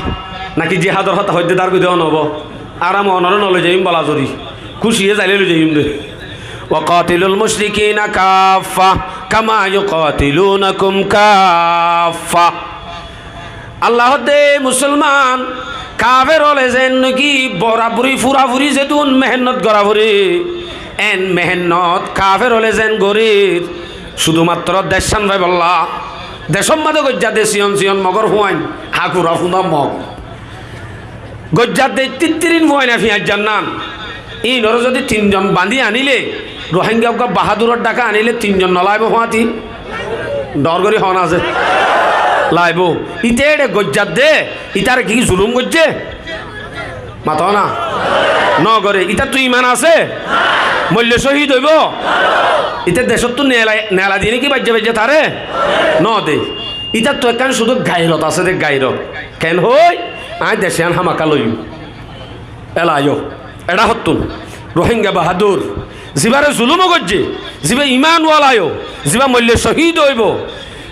Naki jihador hotá hoiddé dár goidé noóibo? Añára onoré noloi zaiyum bola zori. Kúci ói zailé loi zaiyum dé. وقاتلوا المشركين كافة كما يقاتلونكم كافة. Allah hoddé musolman kafer ókkole zeén naki borabori furafuri zedún mehénnot gorá foré, eén mehénnot kafer ókkole zeén gorér, cúdu matro decán faibolla. Decór mazé goijjá de siyon siyon mogór fuain, hakura fúna mog. Goijjá de tittirin fuain, fiañijjar nan. Íinoré zodi tinzon bañdí aníle, Rohingya uggúa baháduror dháka aníle tinzon nolaibo fúañti? Dhoóñr gorí hoón asé? Laibo. Íte éçe goijjá de, ítare ki zulum goijjé? Mató na. Nogoré. Ítattu iman asé? Moille cóhid óibo? Íte decóttu neela, neela diyé né ki baijja baijja taré? Node. Ítattu ekkán cúdu gairot asé de, gairot. Keén hoói? Aññí dec yián hámaka loiyum. Ela yó, eçé hottún, Rohingya bahádur, zibáre zulúmo goijjé, zibá imán wala yó, zibá moille cóhid óibo,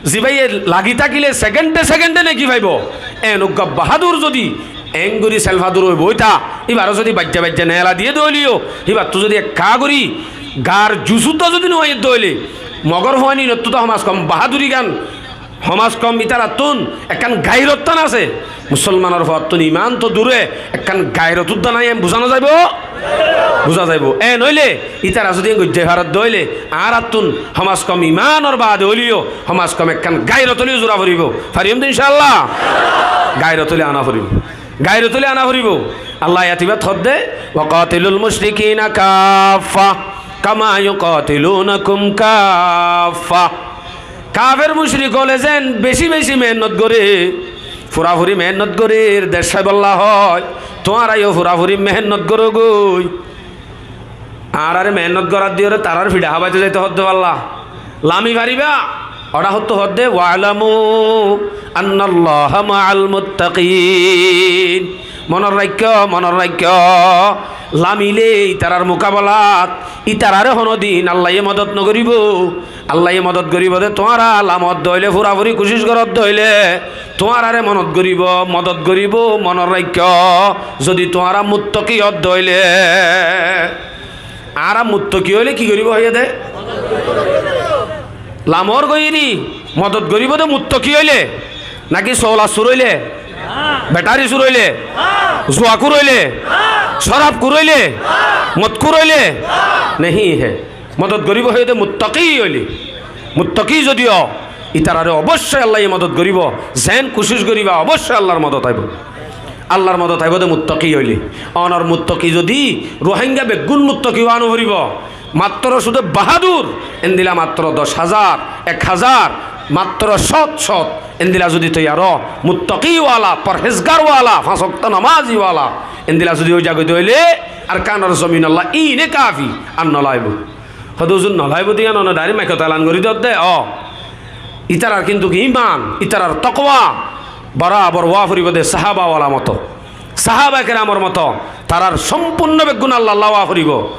zibáye lagi tákile sekende sekende neki faibo, eén uggúa bahádur zodi eéngorí selfadúr óibo óita, íbaré zodi baijja baijja neela diyé de óile yó, híbattu zodi ekká gorí gaar jus uddá zodi nuaiyé de óile, mogór fuain ínottú to hom az hom baháduri gán, hom az hom ítarattún ekkán gairot tán asé. Musolmanor fuattún imán to dure, ekkán gairot uddá nái, eén buzá nozaibó? Buzá zaibó. Eén óile, ítara zodi eén goijjá faredde óile, añárattún hom az hom imánor baade óile yó, hom az hom ekkán gairot óile yó zura foribó. Fariyum de incállah? Gairot óile ana foribó. Gairot óile ana foribó. Allah yatibat hoddé, وقاتلوا المشركين كافة كما يقاتلونكم كافة. Kafer mucrik ókkole zeén beci beci mehénnot goré, furafuri mehénnot gorér, dec faibolla hoói, tuáñra yó furafuri mehénnot gorógoi. Añáráre mehénnot gorár diyoré tarár fiçá hábaito zaito hoddé falla. Lami faribá? Oçá hottú hoddé, واعلموا أن الله مع المتقين. Monot raikkó, monot raikkó. Lamile ítarar mukabalat ítararé honódin Allaye modot nogoríbou. Allaye modot goríbou de, tuáñra lamot dóile, furafuri kucíc gorót dóile, tuáñraré monot goríbou, modot goríbou, monot raikkó, zodi tuáñra muttaki ót dóile. Añára muttaki óile ki goríbou hoiyé de? Lamor goiyéri modot goríbou de muttaki óile, naki solar sur óile, betári sur óile, zuakur óile, córabkur óile, modkur óile, nehi hé. Modot goríbou hoiyé de muttaki óile. Muttaki zodi ó, ítararé oboicco Allaye modot goríbou. Zeén kucíc goríba, oboicco Allar modot aibó. Allar modot aibó de muttaki óile. Onor muttaki zodi Rohingya beggún muttaki ówa noforibó. Matro cúdu bahádur, endila matro doc házar, ek házar, matro cót cót, endila zodi toiyar ó, muttaki wala, porhezgar wala, fañs októ nomazi wala, endila zodi ói zagói de óile, Arkanor zominolla íine kafi, ar nolaibó. Hoddé huzur nolaibó de yián one dairek maikot elan gorí diyé de, ó. Ítarar kintu ki iman, ítarar tokwa, borabor ówa foribó de sahaba wala moto. Sahaba keramor moto, tarar sompurno beggún Allalla ówa foribó.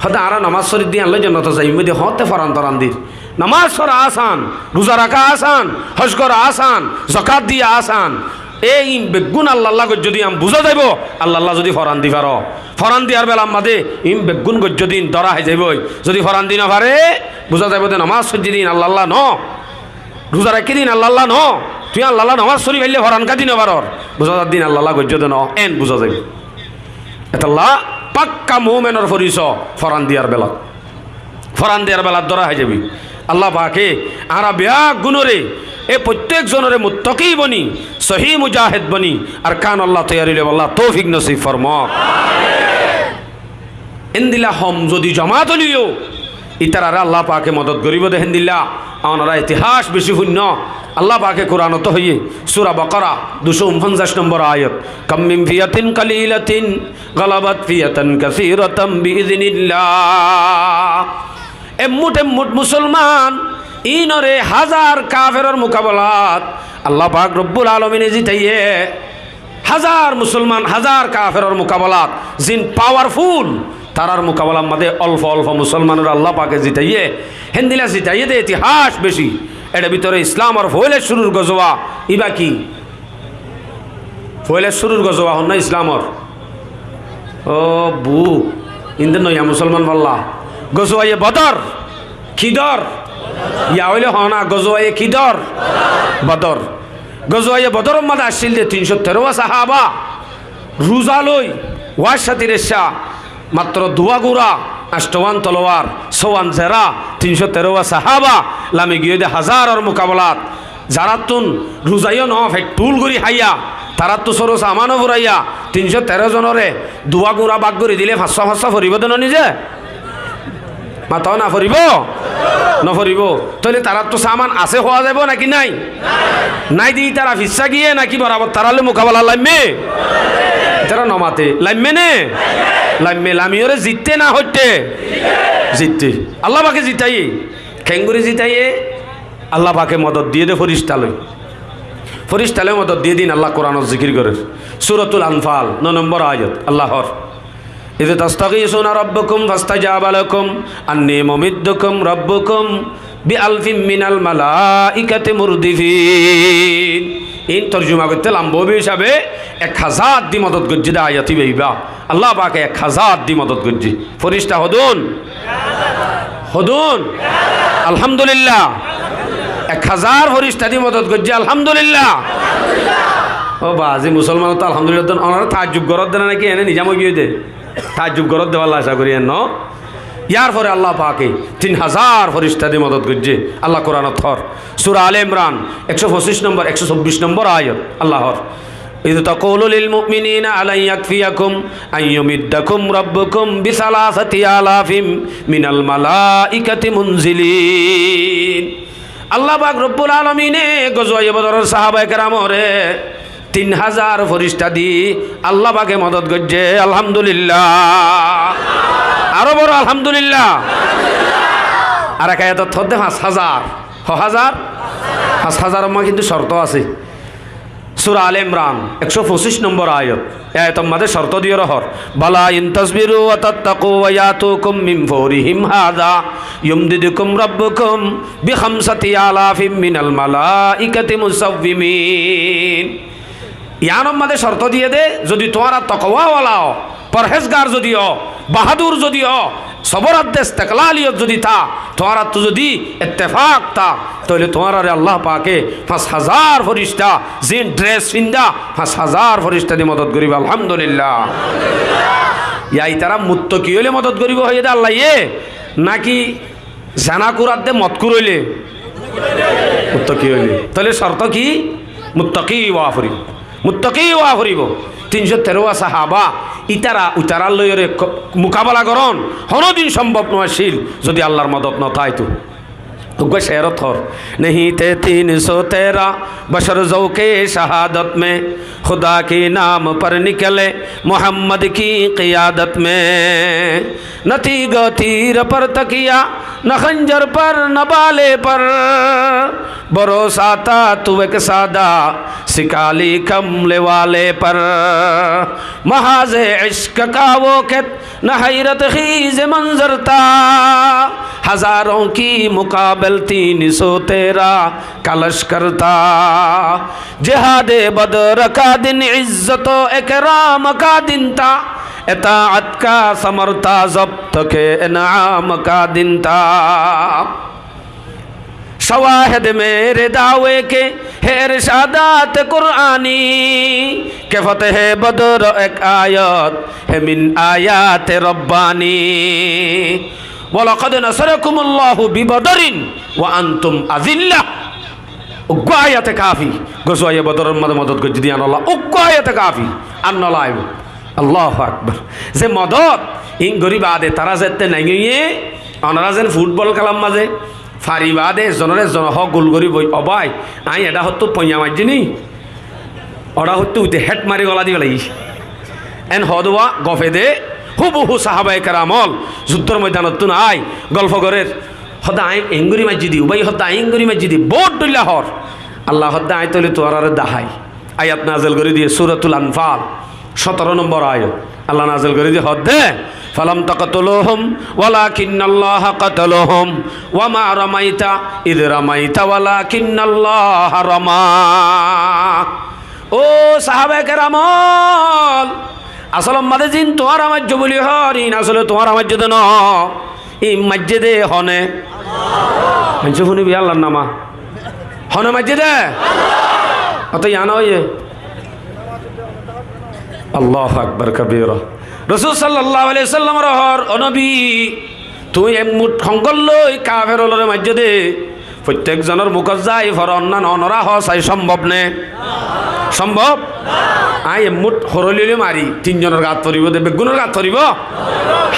Hoddé añára nomaz forir de yián loi jonnotot zaiyum de hoóñtte foran toran dir. Nomaz fora asan, ruza raká asan, hóc gora asan, zokát diya asan. E iín beggún Allalla goijjó de yián buzá zaibó, Allalla zodi foran di faro. Foran diyar belar mazé iín beggún goijjó de iín dóra hái zaibói. Zodi foran di nofaré, buzá zaibó de nomaz foijjé de iín Allalla no. Ruza raikké de iín Allalla no. Tui Allalla nomaz fori faille foran kiyá di nofaror? Buzá zar de iín Allalla goijjó de no, en buzá zaibó. Etolla pakka mumenor foriso foran diyar belat. Foran diyar belat dóra hái zaibói. Allah pake añára beggúnore, e fottek zonore muttaki boni, sohi mujahed boni, Arkanolla toiyari loibolla toufik nosib formok. Endila hom zodi jomat óileyo, ítarare Allah pake modot goríbo de héndila. Onora itihas beci fuinno. Allah pake Kuranot hoiye, Sura Bakara, ducó unfonzaic nombor ayat, "كم من فئة قليلة غلبت فئة كثيرة بإذن الله." Emmut emmut musolman, inore hazar kaferor mukabalat Allah pak Robbul Alamine zitaiye. Hazar musolman, hazar kaferor mukabalat, zin powerful, tarar mukabalar mazé olfo olfo musolmanore Allah pake zitaiye, héndila zitaiye de itihas beci. Ere bútore Islamor foila curur gozowa, iba ki? Foóila cúrur gozuwa honnúa Islamor? Ó bú, inde noiya musolman bolla. Gozuwaye Bodor. Ki dor? Ya óile hoó na, gozuwaye ki dor? Bodor. Gozuwaye Bodoror mazé accíl de tin cót teró sahaba. Ruza loi, wáccatir ecca, matro duwá gura, añctho wán tolowar, só wán zera, tin cót teró sahaba lami giyé de hazaror mukabalat. Zaráttu ruza yó no, feth ful gorí háiya, taráttu sóro saman ó furaiya, tin cót teró zonoré duwá gura bák gorí dile fañs cót fañs cót foribó de no nize? Mató, no foribó? No foribó. Tóile taráttu saman asé hoó zaibó naki nái? Nái de ítara fissá giyé naki borabor tarár loi mukabala laimme? Ítara no mate. Laimme né? Laimme. Lamiyoré zitte na hoitte? Zitte. Allah pake zitaiye. Keéngorí zitaiye? Allah pake modot diyé de fírista loi. Fírista loi modot diyé de ín Allah Kuranot zikir gorér. Suratul Anfal, no nombor ayat. Allah hoór, "إذ تستغيثون ربكم فاستجاب لكم أني ممدكم ربكم بألف من الملائكة مردفين." Ín torjuma goitté lamba óibo hísabe ek hazar di modot goijjé de ayat íba íba. Allah pake ek hazar di modot goijjé. Fírista hodún? Hodún? Alhamdulillah. Ek hazar fírista di modot goijjé, alhamdulillah. Ó bazi, musolmanottú alhamdulillah hoón, onora taajjub goródde na naki, ene nizam ói giyé de? Taajjub goródde bála, acá gorí en no. Yar fore Allah pake tin hazar fírista di modot goijjé. Allah Kuranot hoór, sura Ale Imran, ekcó foñsic nombor, ekcó sobbic nombor ayat. Allah hoór, "إذ تقول للمؤمنين ألن يكفيكم أن يمدكم ربكم بثلاثة آلاف من الملائكة منزلين." Allah pak Robbul Alamine gozuwaye Bodoror sahabaye keramoré tin hazar fírista di Allah pake modot goijjé, alhamdulillah. Aró boro alhamdulillah. Ar ek ayatot hoódde fañs hazar. Ho hazar? Fañs hazaror mazé kintu corto asé. Sura Ale Imran, ekcó foñsic nombor ayat. E ayator mazé corto diyóre hoór, "بلى إن تصبروا وتتقوا ويأتوكم من فورهم هذا يمددكم ربكم بخمسة آلاف من الملائكة مسومين." Yiánor mazé corto diyé de, zodi tuáñra tokowa wala ó, porhezgar zodi ó, bahadur zodi ó, sobor adde istekláliyot zodi tá, tuáñrattú zodi ettefak tá, tóile tuáñrare Allah pake fañs hazar fírista, zin dres finda, fañs hazar fírista di modot goríbo, alhamdulillah. Ya itará muttaki óile modot goríbo hoiyé de Allaye, naki zena kuradde modkur óile? Muttaki óile. Tóile corto ki? Muttaki ówa foribó. Muttaki ówa foribó. Tin cót teró sahaba, ítara utarar loiyóre ko-, mukabala gorón honódin sombob no accíl, zodi Allar modot no táito. Uggwá ceérot hoór, "نہیں تھے تین سو تیرہ بشر ذوقِ شہادت میں، خدا کے نام پر نکلے محمد کی قیادت میں۔ نہ تیغ و تیر پر تکیہ، نہ خنجر پر، نہ بھالے پر، بھروسہ تھا تو ایک سادہ سکالی کملے والے پر۔ محاذِ عشق کا وہ خط نہ حیرت خیز منظر تھا، ہزاروں کے مقابل تین سو تیرہ کا لشکر تھا۔ جہادِ بدر کا دن عزت و اکرام کا دن تھا، اطاعت کا ثمر تھا، ضبط کے انعام کا دن تھا۔ شواہد میرے دعوے کے ہیں ارشادات قرآنی، کہ فتحِ بدر ایک آیت ہے من آیاتِ ربانی۔ ولقد نصرکم اللہ ببدر وانتم اذلہ۔ Uggwá ayate kafi, gozuwaye Bodoror modot, modot goijjé de yián Allah, uggwá ayate kafi, ar no laibo. Allahu Akbar. Ze modot, in gorí baade tará zette nai óiye, onora zen futbol kélar mazé fari baade ezonore ezon hoó gul gorí boi, "Ó bái, añí eçé hottú poiya maijjí ni, oçé hottú uite het mari gola di felaiyí." En hoó de uwá gofe de, húbuhú sahabaye keram ól zuddor moidanottún aái golfo gorér. Hoó de añí eéngorí maijjí de, ó bái, hoó de añí eéngorí maijjí de, bout dhoilla hoór. Allah hoó de añí tóile tuáñrare dahái. Ayat nazel gorí diyé Suratul Anfal, sótoro nombor ayat. Allah nazel gorí diyé hoó de, "فلم تقتلوهم ولكن الله قتلهم وما رميت إذ رميت ولكن الله رمى." Ó sahábaye keramol, asól mazé zin tuáñra maijjó buli hoór, in asóle tuáñra maijjó dé noó, in maijjé dé hone? Maincé fúnibo Allar nama. Hone maijjé dé? Óto yián óiye. Allahu akbar kabira. Rosul sallallahu alaihi wasallam re hoór, ó nobi, tuñí ek mut hóngol loi kafer ólore maijjó dé. Fottek zonor mukot zai foron na, onorá hoó sai sombob né? Sombob? Añí ek mut hóroil loi mari, tin zonor gat foribo dé, beggúnor gat foribo?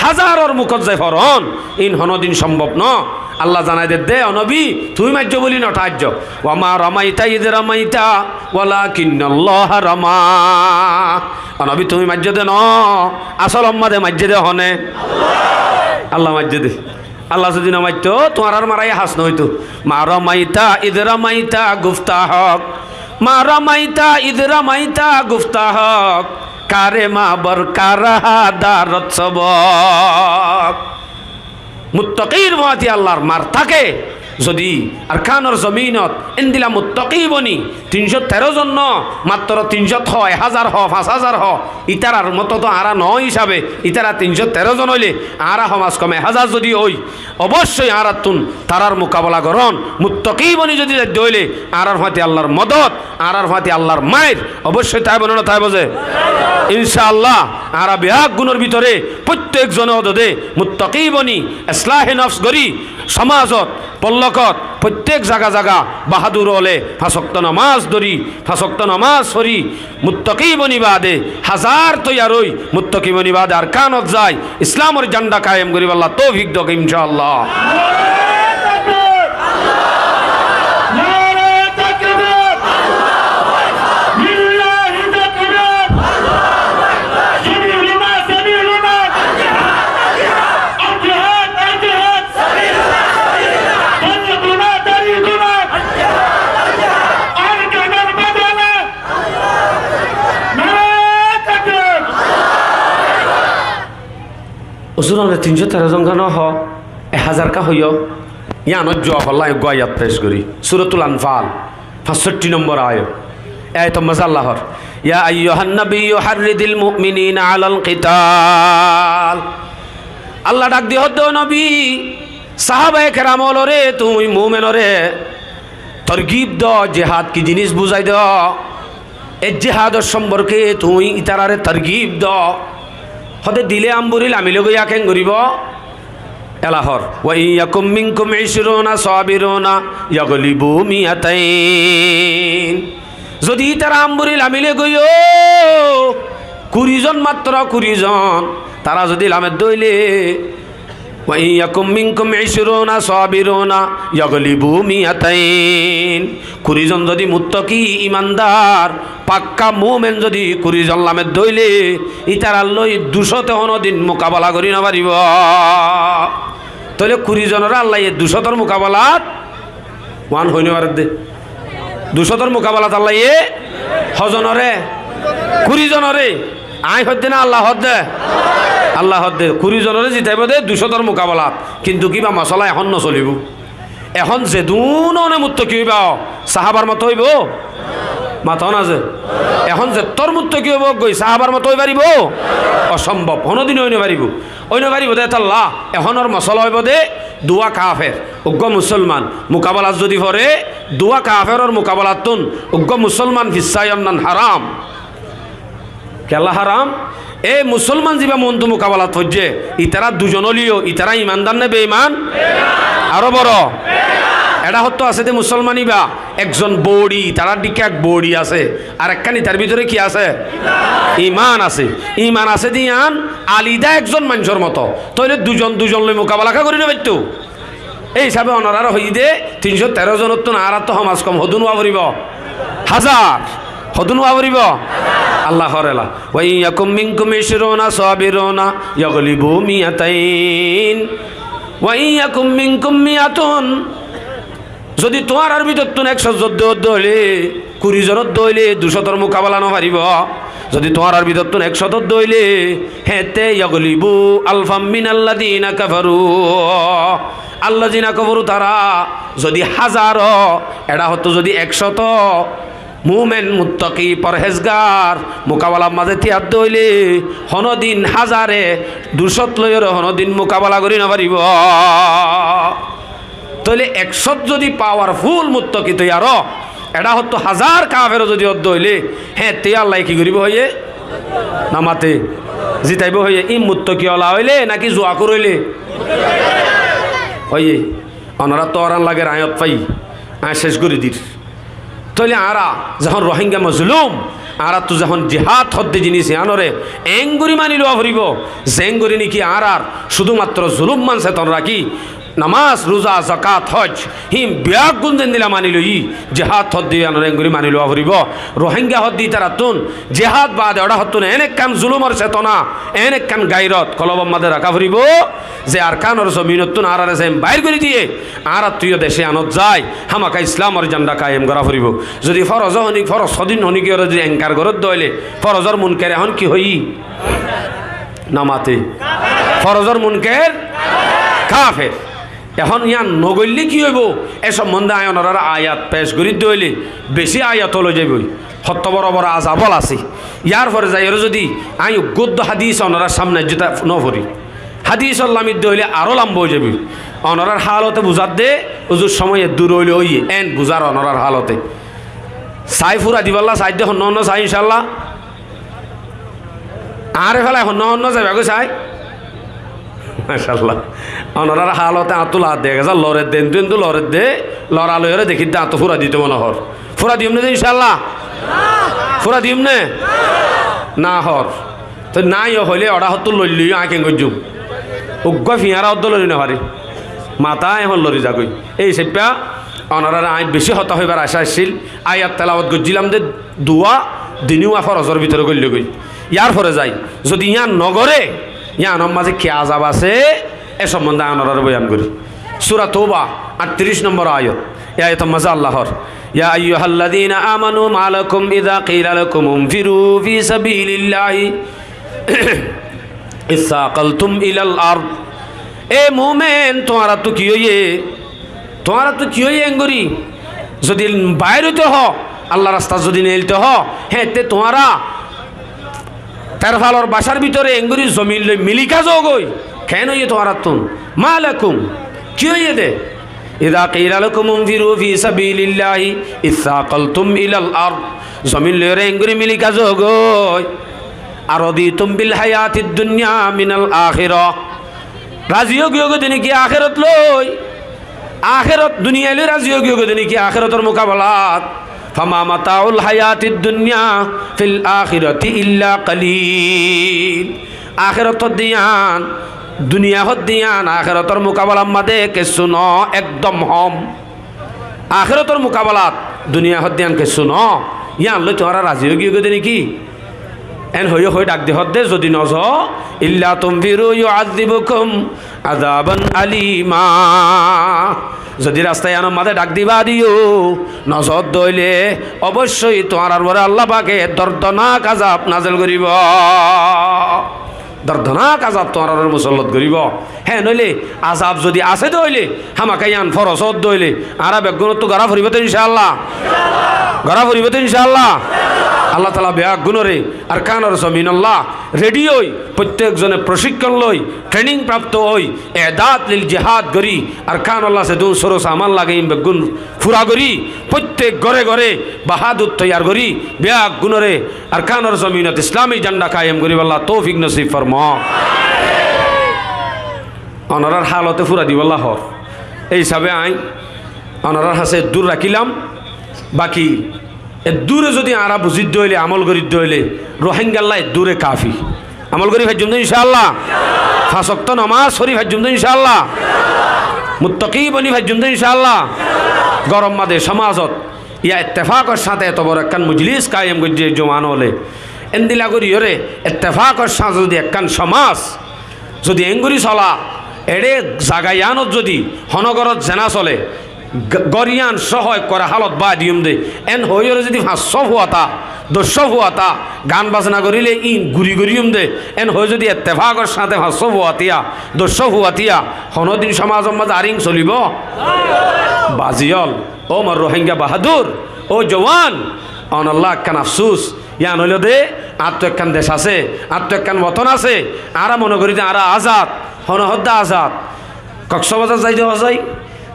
Házaror mukot zai foron, in honodin sombob noó. Allah zanai der dé, ó nobi, tuñí maijjó buli notáijjo. Wa ma ramaita iz ramaita walakinnallaha rama. Ó nobi, tuñí maijjó dé noó, asól mazé maijjé dé hone? Allah maijjé dé. Allah zodi no maitto, tuáñrar mara ye hás no óito. Ma ramaita iz ramaita gufta hók. Ma ramaita iz ramaita gufta hók. Kare ma bor kar ha darot sobok. Muttokir fúañti Allar mar táke zodi Arkanor zominot, endilla muttoki boni, tin cót teró zon no, mattro tin cót hoó, ek házar hoó, fañs házar hoó, ítarar moto to añára no hísabe, ítara tin cót teró zon óile, añára hom az hom ek házar zodi ói, oboicói añárattún tarár mukabela gorón, muttoki boni zodi zaidde óile, añárar fúañti Allar modot, añárar fúañti Allar mair oboicói táibo né no táibo ze? Incá Allah, añára beggúnor bútore fottek zone ódode muttoki boni, eslahe nofs gorí, somazot, follokot, fottek zaga zaga bahadur óle fañs okto nomaz dóri, fañs okto nomaz fori, muttoki boni baade, házar toiyar ói, muttoki boni baade Arkanot zai, Islamor zhanda kayem goríballa toufik dok, incá Allah. Usur, onora tin cót teró zon ká no hoó, ek házar ká hoiyó? Yíanor juab Allah eggúa ayat pec gorí, Suratul Anfal, fañsótti nombor ayat. E ayator mazé Allah hoór, "Ya ayyuhan nabiyyu harridil mu'minina alal qital." Allah dhak di hoódde, ó nobi, sahábaye keramolore tuñí mumenore torgib do, jihad ki jinis buzai do. E jihador somporke tuñí ítarare torgib do. Hóde dile amburi lamile goiya ken goribo? Ela hoór, "Wa in yakum minkum ishruna sabiruna yaglibu miatayn." Zodi ítara amburi lamile goiyo, kuri zon, mattro kuri zon, tara zodi lamedde óile, "Wa in yakum minkum ishruna sabiruna yaglibu miatayn." Kuri zon zodi muttaki, imandar, pakka mumen zodi kuri zon lamedde óile, ítarar loi ducóte honodin mukabela gorí no faribo. Tóile kuri zonore Allaye ducótor mukabelat, uán hoi no faredde. Ducótor mukabelat Allaye hozonore? Kuri zonore. Añí hoódde na Allah hoódde? Allah hoódde. Kuri zonore zitaibo de ducótor mukabelat. Kintu kibá mosala ehón no solibo. Ehón zedún one muttaki óiba, sahábar moto óibo? Mato na ze. Ehón zettór muttaki óibo goi, sahábar moto ói faribo? Osombob, honodin ói no faribo. Ói no faribo de étalla, ehónor mosala óibo de duwá kafer, uggúa musolman. Mukabelat zodi fore, duwá kaferor mukabelattún uggúa musolman fissá onnan haram. Kiyólla haram? E musolman zibá muúntu mukabelat foijjé, itará dui zon óileyo, itará imandar né beiman? Aró boro. Eçé hottó asé de musolman ibá, ekzon bori, itarár dhikká ek bori asé, arekkán itar bútore ki asé? Iman asé. Iman asé de yián alida ekzon maincór moto. Tóile dui zon dui zon loi mukabela ká gorí no faittó? Ei hísabe onoráre hoiyí de, tin cót teró zonottún añárattú hom az hom hodún ówa foribó? Házar. Hodún ówa foribó? Allah hoór ela, "Wa in yakum minkum ishruna sabiruna yaglibu miatayn. Wa in yakum minkum miatun." Zodi tuáñrar bútottún ek cót zodde ódde óile, kuri zon ódde óile, ducótor mukabela no faribó. Zodi tuáñrar bútottún ek cót ódde óile, héñtte yaglibu alfam minallazina kafaru. Allazina kafaru tará zodi házar ó, eçé hottó zodi ek cót ó, Mumen, muttaki, porhezgar mukabalar mazé tiyar de óile honódin házare ducót loiyóre honódin mukabala gorí nofaribó. Tóile ekcót zodi pawarful muttaki toiyar ó, eçé hottú házar kafer zodi ódde óile, héeñtte Allaye ki goríbo hoiyé? Nomate. Zitaibo hoiyé. Ín muttaki ola óile náki zuakúr óile? Hoiyé. Onoráttu óran lager aññí ót fai, aññí céc gorí dir. Tóile añára zehón Rohingya mozolum, añáráttu zehón jihád hoddé jinis iánoré eéngorí mani luwa foribó, zeéngorí néki añárar cúdumatró zulumman seton rakí, nomás, ruza, zakat, hój, híin beggún zendila mani loiyí, jihád hoddé iánoré eéngorí mani luwa foribó. Rohingya hoddé ítarattún jihád baade oçá hottún eén ekkán zulumor setona, eén ekkán gairot kolobor mazé raká foribó, ze Arkanor zominottún añáráre zeén bair gorí diyé, añáráttu yó dec iánot zai hámaka Islamor zenda kayem gorá foribó. Zodi foroz honík, foroz hodin honík yóre zodi enkar goródde óile, forozor munker ehón ki hoiyí? Nomate. Forozor munker? Kafer. Ehón ián nogoillé ki óibo? É sombonde aññí onoráre ayat pec gorídde óile beci ayat ól ói zaiboi. Hottó boro boro azab ól asé. Yárfore zaiyóre zodi aññí uggúa uddúa hadis onorár samne aijjó noforí, hadis ól lamidde óile aró lamba ói zaiboi. Onorár halote buzadde, uzur somoi eddur óile óiye, eén buzar onorár halote. Sai fura dibálla saidde honnúa honnúa sai, incálla. Añáre félai honnúa honnúa zaibagói sai. Macálla. Onorár halote añáttu laat de, geza loredde, endú endú loredde, lora loiyóre dekídde añáttu fura ditou mone hoór. Fura diyum né de, incálla? Fura diyum né? Ná hoór. Toi nái yó hoilé oçá hottú loillé yó aññí keén goijjum? Uggúa fiñára óddo lori nofarí. Matá ehón lori zagói. Éi hísafe onoráre aññí beci hotá hoibár acá accíl. Ayat telawot goijjílam de duwá, dinúwa forozor bútore goillógoi. Yárfore zai, zodi yían nogoré, yíanor mazé ki azab asé, é sombonde aññí onoráre boyan gorí. Sura Touba, añçtiríc nombor ayat. E ayator mazé Allah hoór, يا أيها الذين آمنوا ما لكم إذا قيل لكم انفروا في سبيل الله اثاقلتم إلى الأرض. E mumen, tuáñrattú ki óiye? Tuáñrattú ki óiye engorí? Zodi bair óito hoó, Allar rastat zodi neilto hoó, héeñtte tuáñra terfalor bacár bútore engorí zomin loi miliká zogói. Keén óiye tuáñrattún? ما لكم. Ki óiye de? إذا قيل لكم انفروا في سبيل الله اثاقلتم إلى الأرض. Zomin loiyóre engorí miliká zogói. أرضيتم بالحياة الدنيا من الآخرة. Razi ói giyógoi de néki akhérot loi? Akhérot, duniyai loi razi ói giyógoi de néki akhérot or mukabalat? فما متاع الحياة الدنيا في الآخرة إلا قليل. Akhérot hoddé yían, duniya hoddé yían, akhérot or mukabalat mazé kessú noó, ekdom hom. Akhérot or mukabalat duniya hoddé yían kessú noó. Yían loi tuáñra razi ói giyógoi de néki? Eén hoiyó hoi dhak di hoddé, zodi nozo, إلا تنفروا يعذبكم عذابا أليما. Zodi rasta yíanor mazé dhak di baade yó nozo de óile, oboicói tuáñrar uore Allah pake dordonak azab nazel goríbo. Dordonak azab tuáñrar uore musollot goríbo. Héen óile azab zodi asé de óile, hámaka yían foroz ódde óile, añára beggúnottú gorá foribó to incálla? Gorá foribó to incálla? Allah taala beggúnoré Arkanor zominolla redi ói, fottíek zone procíkkon loi, trening prapto ói, edad lil jihad gorí, Arkanolla zedún sóro saman lage ín beggún fura gorí, fottíek góre góre bahádur toiyar gorí, beggúnoré Arkanor zominot Islami zenda kayem goríballa toufik nosib formó. Onorár halote fura dibálla hoór. Éi hísafe aññí onorár hañsé eddúr rakílam. Baki eddúre zodi añára buzídde óile, amol gorídde óile, Rohingyalla eddúre kafi. Amol gorí faijjum de incálla? Fañs októ nomás forí faijjum de incálla? Muttaki boni faijjum de incálla? Gorom made somazot ya ettefakor sáñte eto boro ekkán mojlis kayem goijjé juwan óle. Endilla goríyoré ettefakor sáñte zodi ekkán somaz zodi engorí sola, eçé zaga yíanot zodi honó górot zená sole, g-, gór yían sóho ekkore hálot báa diyum de, en hoóiyoré zodi fañssó fuata, doccó fuata, gan bazna goríle íin guri goríyum de, en hoói zodi ettefakor sáñte fañssó fuatiya, doccó fuatiya, honódin somazor mazé aríng solibó? Bazi ól, ó mor Rohingya bahádur, ó juwan, Onolla ekkán afsús, yían óilde, añáttu ekkán dec asé, añáttu ekkán wotón asé, añára mone gorí de añára azad, hone hoódde azad. Koksbazar zaide hoózai,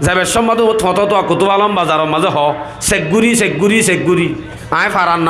zaibar cómot uot foñtót Kutub Alom bazaror mazé hoó, Seggúri, Seggúri, Seggúri. Aññí farar nam